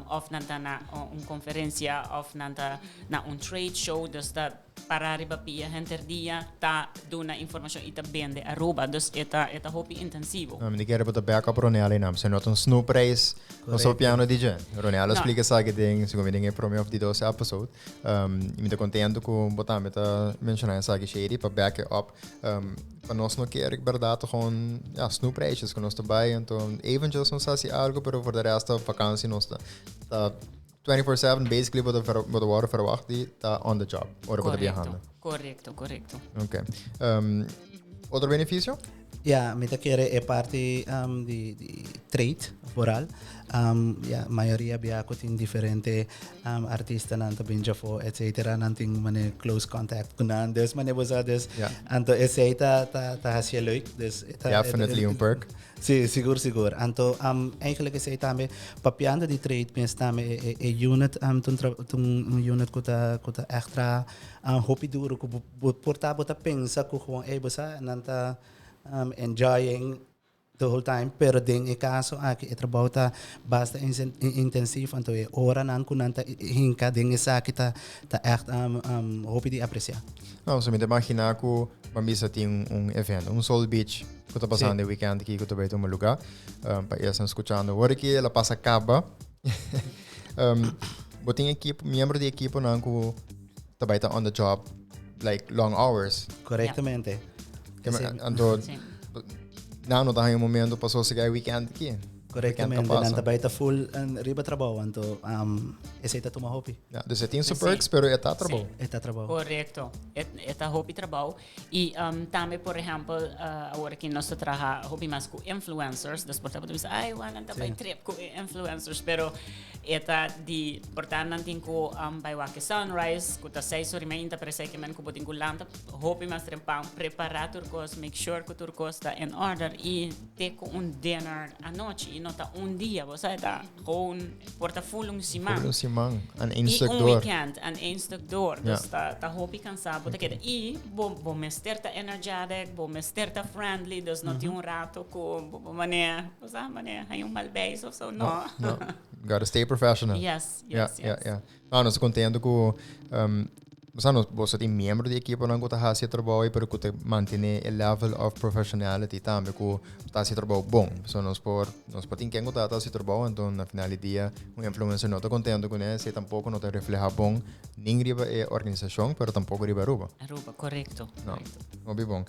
of nan ta na un conferencia, of nan ta na un trade show, dus ta Para riba pia henter dia ta duna informacion y ta bende Aruba. Dus e ta e ta hopi intensivo. No, mi ta kere bo ta back up Ronel einan. Pasobra no ta un snoepreis. Nos ta piano di dje. Ronel a No. splika esaki den, segun mi, den e prome of di dos episode. Y mi ta contento cu bo tambe ta menciona esaki, Shady, pa back e up. Pa nos no kere berdad ta gewoon, ja, snoepreisjes cu nos ta bay. Anto eventjes nos haci algo, pero voor de rest ta vakantie nos ta, ta 24/7 basically bo ta bo ta wòrdu verwacht di ta on the job ora bo ta biahando. Korekto, korekto. Ok. Otro beneficio? Ja, mi ta kere e parti di di trade vooral. Ja, mayoria bia ku tin diferente artistanan ta bin djafó etcetera, nan tin mane close contact ku nan. Dus mane bo sa dus anto esei ta ta ta hasié leuk. Dus e ta Definitely un perk. Sí, sigur, sigur. Anto, eigenlijk esei tambe, papiando di trade mes tambe, e, e, e unit, ta un tra, ta un, un unit ku ta, ku ta ègt traha, hopi duro, ku bo, bo por ta bo ta pensa ku gewoon, ey, bo sa, nan ta, enjoying the whole time, pero den e kaso aki e trabou ta basta intensief, anto e oranan ku nan ta hinka den esaki ta, ta ègt, hopi di apresiá. No, so mi ta imaginá ku bo a bisa tin un evento, un Soul Beach, ku ta pasando e weekend aki ku ta bai tuma lugá. Pa esnan skuchando awor aki el a pasa kaba. Bo tin ekipo, miembro di ekiponan ku ta bai ta on the job like long hours. Korektamente. Anto nan no ta haña un momento pa sosegá e weekend aki. Korektamente, nan ta bai ta full riba trabou, anto esei ta tuma hopi. Ja, dus e tin su perks, pero e ta trabou. E ta trabou. Korekto, e ta hopi trabou. I tambe, por ehèmpel, awor aki nos ta traha hopi mas ku influencers, dus por ta bo ta bisa, ai, wak nan ta bai trip ku e influencers, pero e ta di, por ta nan tin ku bai wak e sunrise, ku ta seis ora i meinta, pero esei ke men ku bo tin ku lanta hopi mas trempan, prepará tur kos, make sure ku tur kos ta in order i te ku un dinner anochi, i no ta un dia, bo sa, e ta gewoon por ta full un siman. Full un siman, en één I stuk un door. weekend, en één stuk door. Ja. Dus ta, ta hopi cansá bo ta keda. I bo, bo mester ta energetic, bo mester ta friendly, dus no tin un rato ku bo, bo manera, bo sa, manera haña un mal beis of zo, no. No, gotta stay professional. Yes, Ja, yes, ja, yes. ja. No, nos ta contento cu, Bo sa nos, boso tin miembro di ekiponan ku ta hasi e trabou ei, pero ku ta mantené e level of professionality tambe ku ta hasi e trabou bon. So nos por, nos por tin ken ku ta hasi trabou, anto na final di dia un influencer no ta kontento kuné, esei tampoko no ta reflehá bon nin riba e organisashon, pero tampoko riba Aruba. Aruba, korekto. No, hopi bon.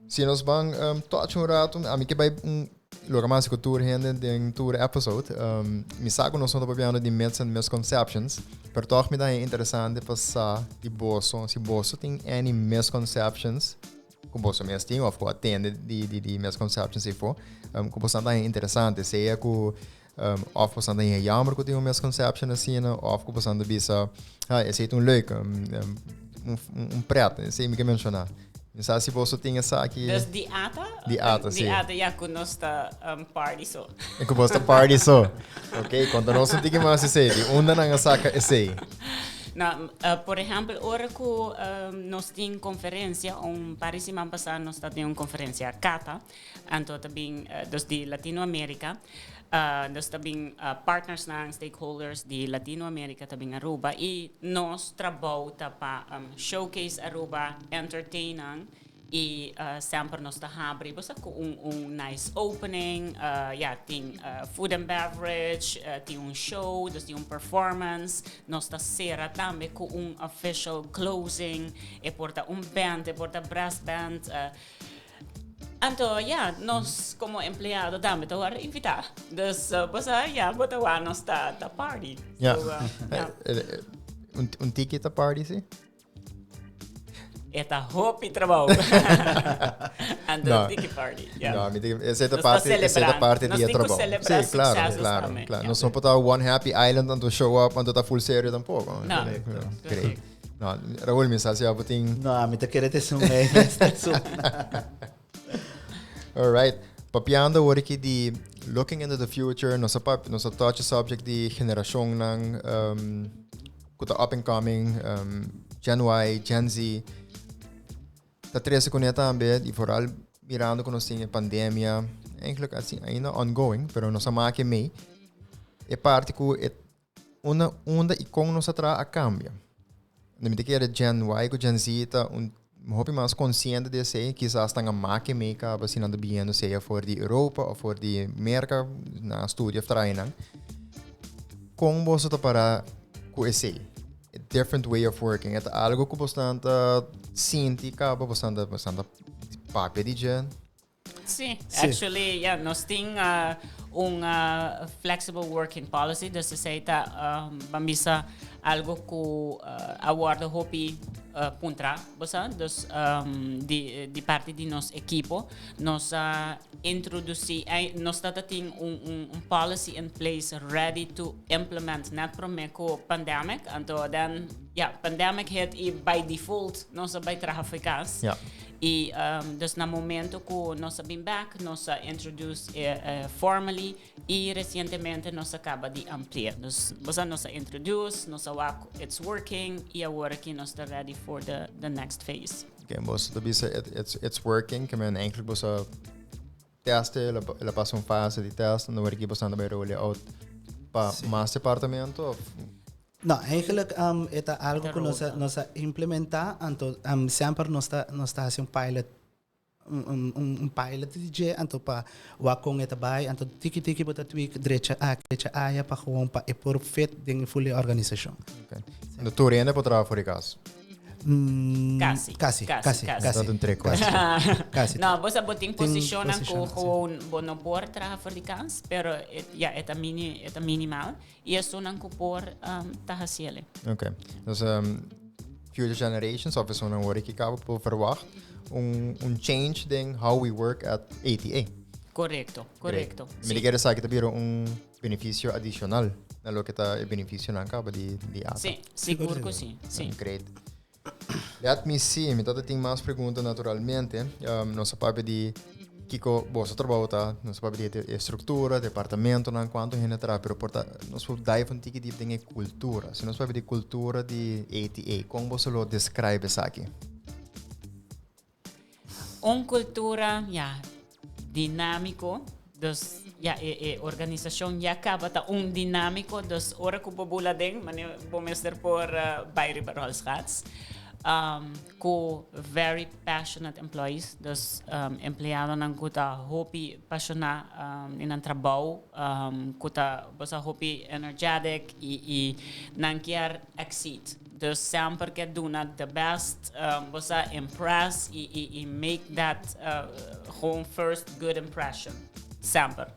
Si nos ban touch un rato, ami ke bai un Loke mas ku tur hende den tur episode. Mi sa ku nos no ta papiando di myths and misconceptions, pero tòg mi ta haña interesante pa sa di boso, si boso tin any misconceptions ku boso mes tin òf ku a tende di di di misconceptions ei for, ku boso ta haña interesante, sea ku òf boso ta haña jammer ku tin un misconception asina òf ku boso ta bisa, ha, esei ta un leuk, un un prèt, esei mi ke menshoná. Mi sa si boso tin esaki. Dus di ata? Di ata, si. Di ata, ya, ku nos ta um, party so. E ku boso ta party so. Ok, konta nos un tiki mas esei. Di unda nan a saka esei? No, por ehempel, ora ku um, nos tin konferensia, un par di siman pasá nos ta tin un konferensia kata, anto ta bin, uh, dus di Latinoamérica, dus ta bin partnersnan, stakeholders di Latinoamérica ta bin Aruba i nos trabou ta pa showcase Aruba, entertain nan i semper nos ta habri bo sa ku un un nice opening, ya tin food and beverage, tin un show, dus tin un performance, nos ta sera tambe ku un official closing, e por ta un band, e por ta brass band. Anto ya, nos como empleado tambe ta wòrdu invitá. Dus bo sa, ya, bo ta wak nos ta ta party. Ja. So, ja. Un tiki ta party, si? E ta hopi trabou. Anto No. tiki party, ja. No, mi tin, esei ta Nos ta parte, esei ta celebra. parte Nos di e tin ku trabou. celebra Sí, claro, sucesos claro, tambe, claro. ja. Nos no por ta one happy island anto show up anto ta full serio tampoco. No. Correcto. Great. No, Raúl, mi sa si abo tin... No, mi ta kere te sun mee. Te sun. All right. Papiando awor aki di looking into the future, nos a pap, nos a touch a subject di generacionnan um, ku ta up and coming, um, Gen Y, Gen Z. Ta trese kuné tambe, i vooral mirando ku nos tin e pandemia, eigenlijk asina ainda ongoing, pero nos a maki mee, e parti ku e Unda unda i kon nos a traha a kambia. Mi ta kere Gen Y ku Gen Z ta un hopi mas konsiente di esei, kisas nan a make mei kaba si nan ta biendo sea for di Europa of for di Merka nan a studia of traha einan. Kon boso ta para ku esei? A different way of working. E ta algo ku bosnan ta sinti kaba, bosnan ta bosnan ta papia di dje? Sí, Sí. actually, ja, nos tin uh, un uh, flexible working policy, dus esei ta um, ban bisa algo ku uh, a wordo hopi uh, puntra, bo sa? Dus um, di, di parti di nos ekipo, nos a introduci, eh, nos tata tin un, un, un policy in place ready to implement net prome ku pandemic, anto dan, ja, pandemic hit i by default nos a bai traha fo'i kas. Ja. Y dus na momento cu nos a bin back, nos a introduce e formally y recientemente nos a caba di amplia. Dus bosa nos a introduce, nos a wak it's working y awor aki nos ta ready for the the next phase. Oké, boso ta bisa it, it's, it's working, ke men eigenlijk boso teste, el a, el a pasa un fase di test, en awor aki boso anda bay roll out pa mas departamento of? No, eigenlijk um, e ta algo ku nos a, nos a implementá, anto um, semper nos ta, nos ta hasi un pilot, un, un, un, un pilot di dje, anto pa wak kon e ta bai, anto tiki tiki bo ta tweak drecha aki, drecha aya, pa gewoon pa e por fit den e full e organisashon. Okay. Anto tur hende por traha for di kas? Mm, Casi, Casi, casi, casi, casi. casi. Dat een trick question. Casi. No, bo sa bo tin Tin posicionnan ku posicionnan, sí. gewoon bo no por traha for di kas, pero e, ja, e ta mini, e ta minimal. I esunnan ku por ta hasiele. Oké. Dus um, future generations of esunnan word ik kaba por verwacht un, un change den how we work at ATA. Korekto, korekto. Mi di kere sa ki ta bira un beneficio adicional na loke ta e beneficionan kaba di, di ATA. Sí, sigur ku sí, sí. Great. Let me see, mi tata tin mas pregunta naturalmente. Um, nos a papia di kiko boso trabou ta, nos a papia di e structura, departamentonan, cuanto hende traha, pero por ta, nos por dive un tiki diep den e cultura. Si nos papia di cultura di ATA, con boso lo describe esaki? Un cultura, ya, dinámico. Dus, ya, e, e organisacion ya caba ta un dinámico. Dus, ora cu bo bula den, mane bo mester por uh, bai riba rolschaats. Um, cu very passionate employees. Dus, um, empleadonan cu ta hopi pasiona um, in nan trabou, um, cu ta, bo sa, hopi energetic y, y nan kier exceed. Dus semper ke duna the best, bo sa impress y y y make that gewoon first good impression. Semper.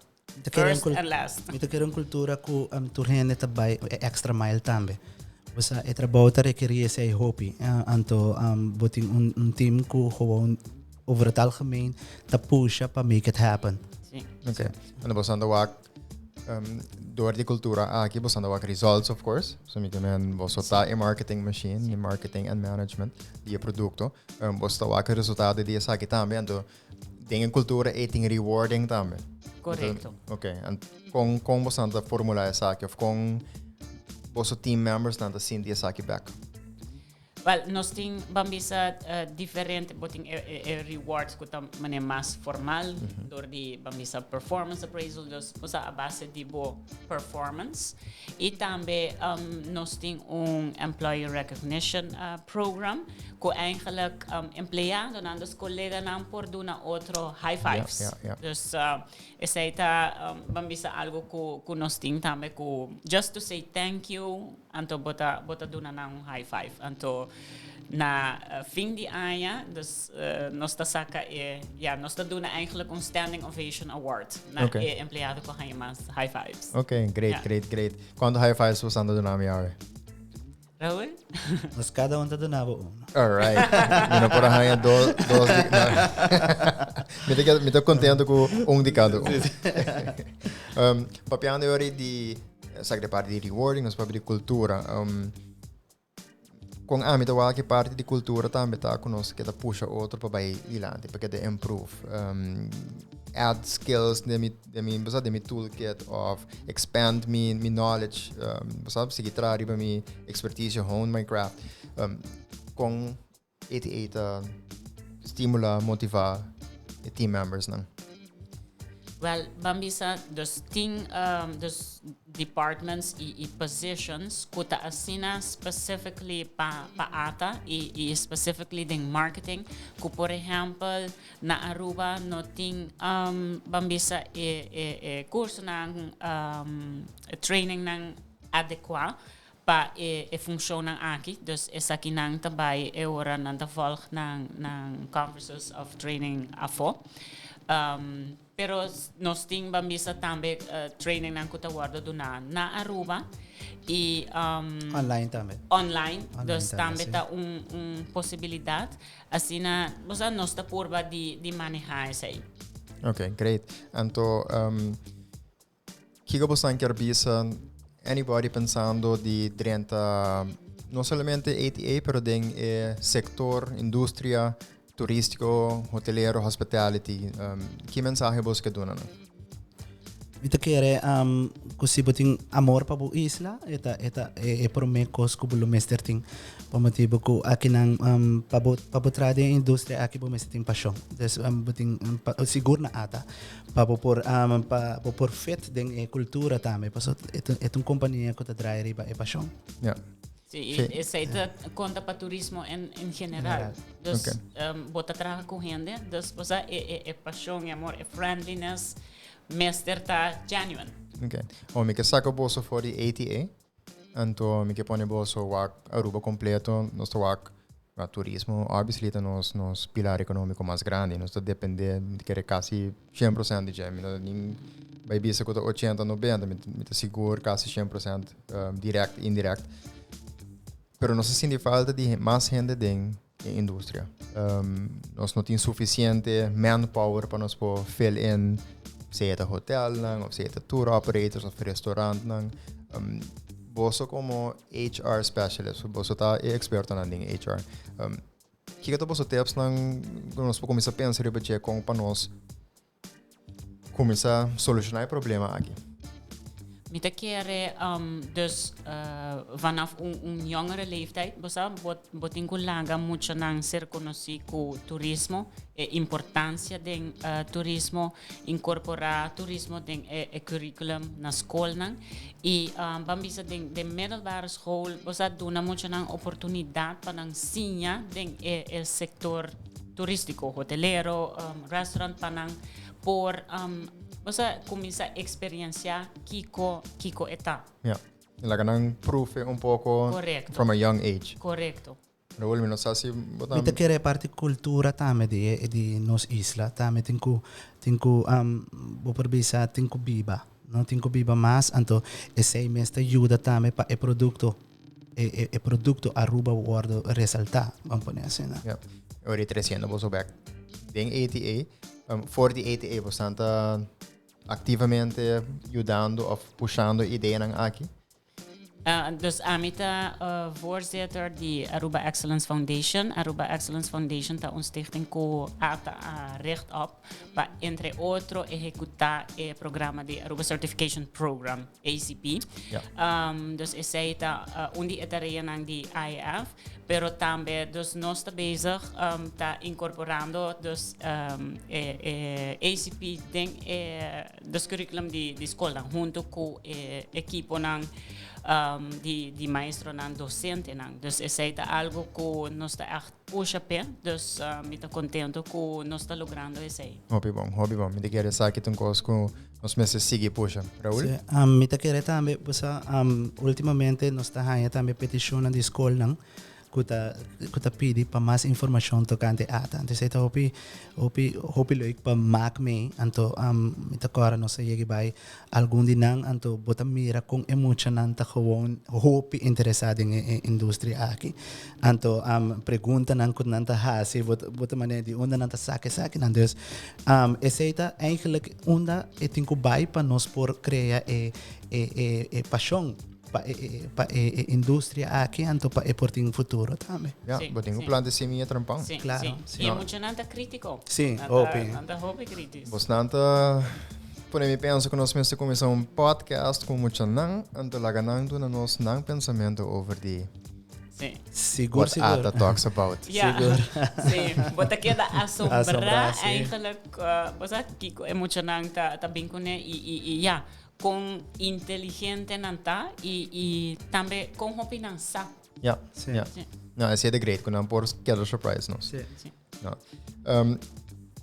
First and last. Mi ta kere un cultura cu tur hende ta bay e extra mile tambe. Bo sa e trabou ta rekeri esey hopi. Anto bo tin un team cu gewoon over het algemeen ta pusha pa make it happen. Si. Ok. Anto bo sa anda wak. Door di cultura aki bo ta wak results, of course. So mi men bo ta e marketing machine, e marketing and management di e producto. Bo ta wak resultado di esaki tambe. Anto den e cultura e tin rewarding tambe. Correcto. Ok. En con bo ta formula esaki of con bo team members ta sinti esaki back? Well, nos tin, ban bisa, diferente, bo tin e rewards ku ta manera mas formal, door di, ban bisa, performance appraisal, dus usa a base di bo performance. I tambe nos tin un employee recognition program ku eigenlijk empleadonan, dus koleganan por duna otro high fives. Dus esei ta, ban bisa, algo ku nos tin tambe ku just to say thank you. Anto bo ta duna nan un high five. Anto na fin di aña, dus nos ta saca e, ja, nos ta duna eigenlijk un standing ovation award na e empleado cu haña mas high fives. Ok, great, great, great. Cuanto high fives bo ta duna mi awe? Raul? Nos cada un ta duna bo un. All right. Mi no por haña dos di, no. Mi ta contento cu un di cada un. Papiando ori di esaki di parti di rewarding, nos papia di cultura. Con ami ta wak parti di cultura tambe ta cu nos ke ta pusha otro pa bay dilanti, pa keda improve. Add skills den mi, bo den mi toolkit of expand mi knowledge, bo sabi, sigui traha riba mi expertise, hone my craft. Con ATA ta stimula, motiva e team members nan? Well, ban bisa, dus tin dus departments i positions ku ta asina specifically pa ATA i specifically den marketing, ku por ehempel na Aruba no tin, ban bisa, e cursonan, training nan adecua pa e funccionnan aki. Dus esakinan ta bay e ora nan ta volg nan conferences of training afo. Pero nos tin, ban bisa, tambe training nan ku ta wordo duna na Aruba i Online tambe. Online, Online dus tambe, tambe si. Ta un posibilidad. Asina, bo sa, nos ta purba di maneha esey. Ok, great. Anto, kiko bo kier bisa anybody pensando di drenta no solamente ATA, pero den e sector, industria turistico, hotelero, hospitality? Ki mensahe bo kier duna nan? Mi ta kere ku si bo tin amor pa bo isla, eta e prome kos ku bo lo mester tin. Pa motibo ku akinan pa bo traha den industria aki bo mester tin pasion. Dus bo tin sigur na ATA pa bo por fit den e cultura tambe. Paso e un compania ku ta draai riba e pasion. Si, Si. esey ta conta pa turismo en general. Dus bo ta traha cu hende, dus bo sa e pasion, e amor, e friendliness, mester ta genuine. Ok. O mi ke saka boso for di ATA. Anto mi ke pone boso wak Aruba completo, nos ta wak na turismo, obviously ta nos pilar economico mas grandi. Nos ta depende di kere casi 100% di dje. Mi no nin bay bisa ku ta 80, 90, mi ta sigur casi 100% direct, indirect. Pero nos ta sinti falta di mas hende den e industria. Nos no tin suficiente manpower pa nos por fill in, sea ta hotel nan, of sea ta tour operators of restaurant nan. Boso como HR specialist, boso ta e experto nan den HR. Kiko ta boso tips nan ku nos por kuminsá pensa riba dje kon pa nos kuminsá solushoná e problema aki? Mi ta kere dus vanaf un jongere leeftijd, bo sa, bo tin ku laga muchanan ser konosí ku turismo, e importancia den turismo, incorporá turismo den e curriculum na skolnan. I ban bisa den middelbare school, bo sa, duna muchanan oportunidat pa nan siña den e sector turístico, hotelero, restaurant, pa nan por bo sa, kuminsá eksperensiá kiko e ta. Ja. Laga nan proeven un poko from a young age. Correcto. Raul, mi no sa si bo Mi ta kere parti cultura tambe di nos isla tambe tin ku bo por bisa tin ku biba, no tin ku biba mas. Anto esey mes ta yuda tambe pa e producto Aruba wordo resalta, ban pone asina. Ja. Ora treciendo boso back den ATA, for di ATA, bo ta activamente yudando of pushando ideanan aki? Dus ami ta voorzitter di Aruba Excellence Foundation. Aruba Excellence Foundation ta un stichting ku ATA a richt op pa entre otro ehecuta e programa di Aruba Certification Program, ACP. Dus esei ta un di e tareanan di AEF. Pero tambe dus nos ta bezig ta incorporando dus e ACP den e dus curriculum di scolnan hunto cu e equiponan di maestronan, docentenan. Dus esey ta algo cu nos ta echt pusha p'e, dus mi ta contento cu nos ta logrando esey. Hopi bon, hopi bon. Mi ta kere esaki ta un cos cu nos mester sigui pusha. Raul? Sí, mi ta kere tambe, bosa, ultimamente nos ta haña tambe peticionnan di scolnan ku ta ku ta pidi pa mas informashon tokante ATA. Anto esei ta hopi hopi hopi leuk pa mak mee. Anto mi ta kòrda nos a yega bai algun di nan anto bo ta mira kon e muchanan ta gewoon hopi interesá den e industria aki. Anto preguntanan ku nan ta hasi bo bo ta manera di unda nan ta saka esakinan. Dus esei ta eigenlijk unda e tin ku bai pa nos por krea e e e pashon. Pa e pa e industria aki anto pa e por tin futuro tambe. Ja, Sí, bo tin ku sí. planta semilla trempan. Sí, Claro, sí. sí. I e muchanan ta krítiko. Sí, Nan ta- hopi. Nan ta hopi kritis. Bosnan ta pone mi pensa ku nos mester kuminsá un podcast ku muchanan, anto laga nan duna nos nan pensamentu over di Sí. Sigur, what sigur. ATA talks about. Ja. Sigur. Sí. Bo ta keda asombrá Asombrá, sí. eigenlijk. Bo sa kiko e muchanan ta, ta bin kuné i, i, i ja. Kon inteligente nan ta i i tambe kon hopi nan sa. Ja, Sí. ja. Sí. No, esei ta great, ku nan por keda surprise nos. Sí. Sí. No.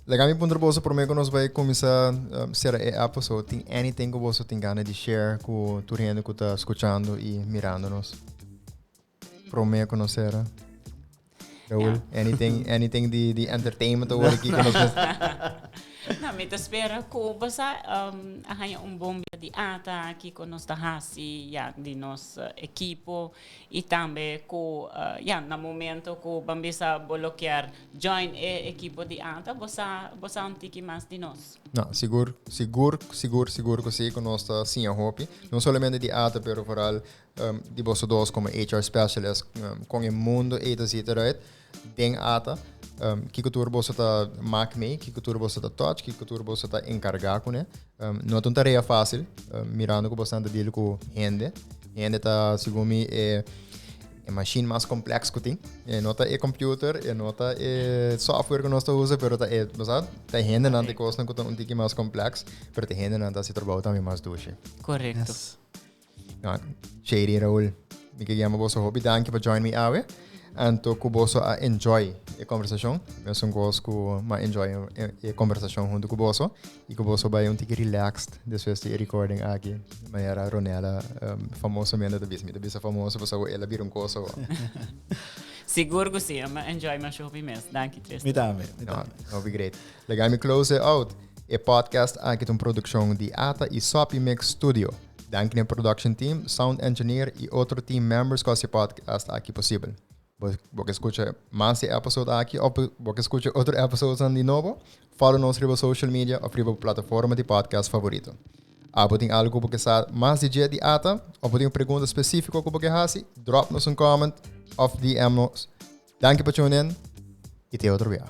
Laga mi puntra boso promé ku nos bai kuminsá sera e episode, tin anything ku boso tin gana di share ku tur hende ku ta skuchando i mirando nos? Promé ku nos sera. Raul, anything, anything di, di entertainment awor aki ku nos No, mi ta spera ku bo sa um, a haña un bon bia di ata kiko nos ta hasi, ya, di nos eh, ekipo i tambe ku eh, ya, na momento ku ban bisa bo lo kier join e ekipo di ata, bo sa, bo sa un tiki mas di nos. No, sigur, sigur, sigur, sigur ku si, ku nos ta siña hopi. No solamente di ata, pero vooral di boso dos como HR specialist, con e mundo ei ta zit eruit den ATA, kiko tur boso ta maak mee, kiko tur boso ta touch, kiko tur boso ta encarga cune. No ta un tarea facil, mirando cu boso ta deal cu hende. Hende ta, segun mi, e e machine mas complex cu tin. E no ta e computer, e no ta e software cu nos ta usa, pero ta e, bo sa, ta e hendenan ta e cosnan cu ta un tiki mas complex, pero ta e hendenan ta haci trabou tambe mas dushi. Correcto. Yes. Shady Raul, mi ke yama boso hopi danki pa join mi awe. Anto ku boso a enjoy e konversashon. Mesun kos ku ma enjoy e konversashon huntu ku boso. I ku boso bai un tiki relaxed despues di e recording aki. Manera Ronella um, famosamente ta bisa. Mi ta bisa famoso pasobra el a bira un kos awo. Sigur ku si, mi a enjoy masha hopi mes. Danki Tristan. Mi tambe, mi tambe. Hopi great. Laga mi close it out. E podcast aki ta un produkshon di ATA i Soppy Mix Studio. Danki na e production team, sound engineer i otro team members ku hasi e podcast aki posibel. Bo bo ke skucha mas di e episode aki òf bo ke skucha otro episodesnan di nobo? Follow nos riba social media òf riba bo plataforma di podcast favorito. Abo tin algu ku bo ke sa mas di dje di ata òf bo tin un pregunta spesífiko ku bo ke hasi? Drop nos un comment òf DM nos. Danki pa tune in i te otro bia.